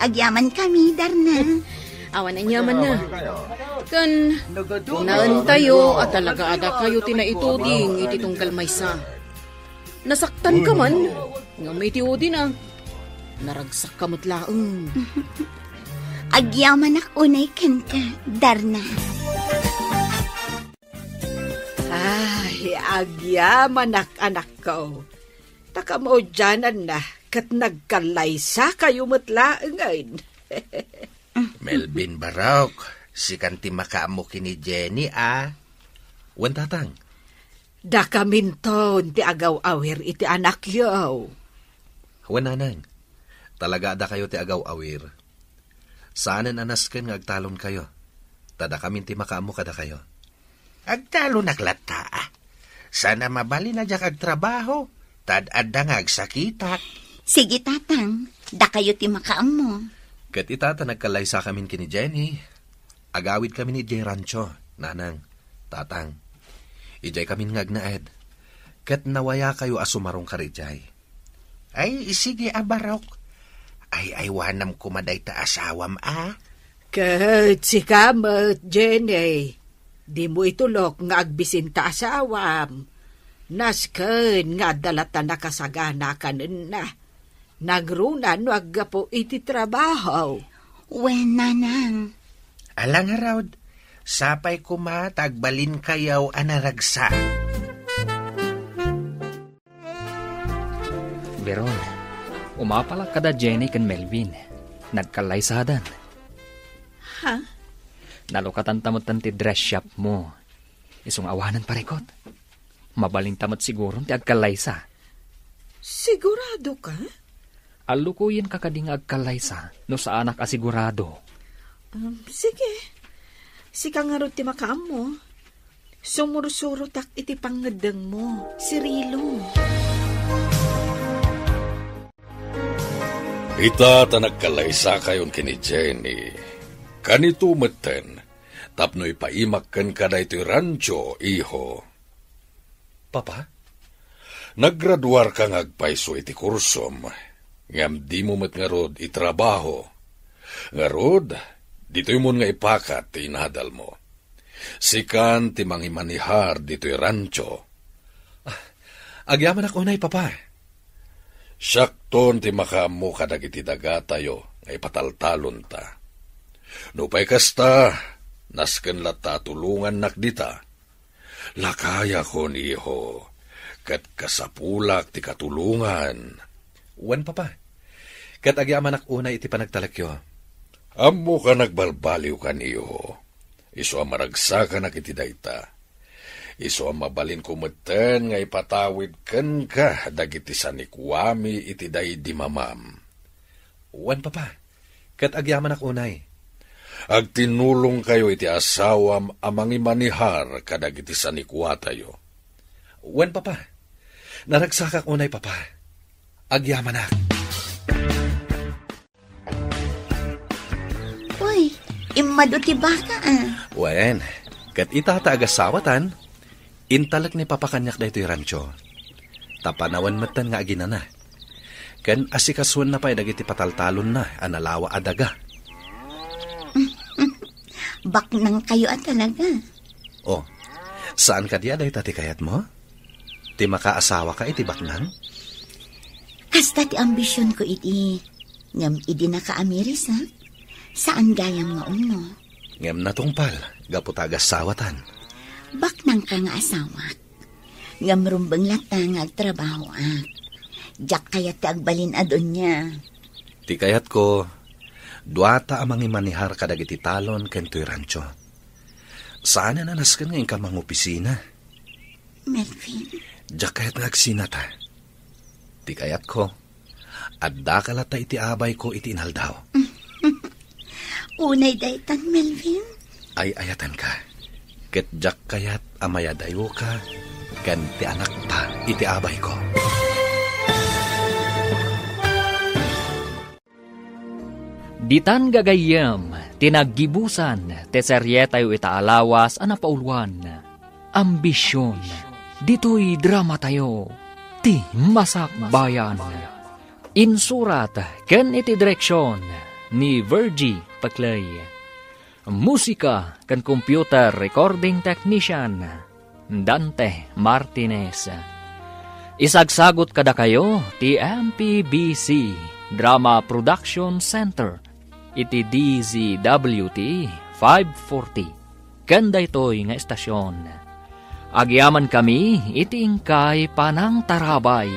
Agyamankami, Darna. Awan aniamanna. Ken, kunaentayo a talaga a dakayo ti naituding iti tunggal maysa. Nasaktanka man, ngem iti udina, naragsakka met laeng. Agyamanak unay kenka, Darna. Ay, agyamanak, anakko. Ta kamaudiananna, ket nagkallaysakayo met laengen. Melvin Barok, sikan ti makaammo ken ni Jenny, a? Wen, tatang. Dakaminton ti agaw-awir iti anakyo. Wen, nanang. Talaga a dakayo ti agaw-awir. Saanen a nasken nga agtalonkayo. Ta dakamin ti makaammo kadakayo. Agtalonak latta, a. Saan a mabalin a diak agtrabaho, ta ad-adda nga agsakitak. Sige, tatang. Dakayo ti makaammo. Ket ita ta nagkallaysakamin ken ni Jenny, agawidkamin idiay rancho, nanang, tatang. Idiaykamin nga agnaed, ket nawayakayo a sumarungkar idiay. Ay, sige a, Barok. Ay-aywanam koma dayta asawam, a. Ket sika met, Jenny, dimo itulok nga agbisin ta asawam. Nasken nga adda latta nakasagana kanenna. Nagruna no aggapu iti trabaho. Wen, nanang. Ala ngarud, sapay koma ta agbalinkayo a naragsak. Veron, umapalak kada Jenny ken Melvin. Nagkallaysadan. Ha? Nalukatanta met ti dress shop mo. Isu nga awanen parikut. Mabalinta met siguron ti agkallaysa. Sigurado ka? Allukoyenka kadi nga agkallaysa no saanak a sigurado. Um, sige. Sika ngarud ti makaammo. Sumursurotak iti pangngeddengmo, Cirilo. Ita ta nagkallaysakayon ken ni Jenny, kanito metten, tapno ipaimak kenka daytoy rancho, iho. Papa? Naggraduarka nga agpayso iti kursom, ngem dimo met ngarud itrabaho. Ngarud, ditoymon nga ipakat ti inadalmo. Sikan ti mangimanihar ditoy rancho. Ah, agyamanak unay, Papa. Siakton ti makaammo kadagiti dagatayo nga ipataltalonta. Nupay kasta, nasken latta a tulongannak dita. Lakayakon, iho, ket kasapulak ti katulongan. Wen, Papa. Ket agyamanak unay iti panagtalekyo. Ammoka nagbalbaliwkan, iho. Isu a maragsakanak iti dayta. Isu a mabalinko metten nga ipatawid kenka dagiti sanikuami iti daydi mamam. Wen, Papa. Ket agyamanak unay. Agtinulongkayo iti asawam a mangimanihar kadagiti sanikuatayo. Wen, Papa. Naragsakak unay, Papa. Agyamanak. Uy, immadu ti baka, a. Wen, ket ita ta agasawatan, intalek ni Papa kaniak daytoy rancho. Ta panawen metten nga aginana. Ken asikasuenna pay dagiti pataltalonna a nalawa a daga. Baknangkayo a talaga. Oh, saan kadi a dayta ti kayatmo? Ti makaasawaka iti baknang? Kasta ti ambisionko idi. Ngem idi nakaamirisak, saan gayam nga umno. Ngem natungpal, gapu ta agasawatan. Baknangka nga asawak. Ngem rumbeng latta nga agtrabahoak. Diak kayat ti agbalin a dunia. Ti kayatko, duata a mangimanihar kadagiti talon ken toy rancho. Saanen a nasken nga inka mangopisina. Melvin. Diak kayat nga agsinata. Ti kayatko, addaka latta iti abayko iti inaldaw. Unay daytan, Melvin. Ay-ayatenka. Ket diak kayat a mayadayoka ken ti anakta iti abayko. Ditan gagayyem ti naggibusan ti serietayo ita a lawas a napauluan, Ambision. Ditoy dramatayo, Ti Masakbayan. Insurat ken iti direksion ni Virgie Paclay. Musika ken computer recording technician, Dante Martinez. Isagsagut kadakayo ti M P B C Drama Production Center iti D Z W T five forty ken daytoy nga estasion. Agyamankami iti inkay panangtarabay.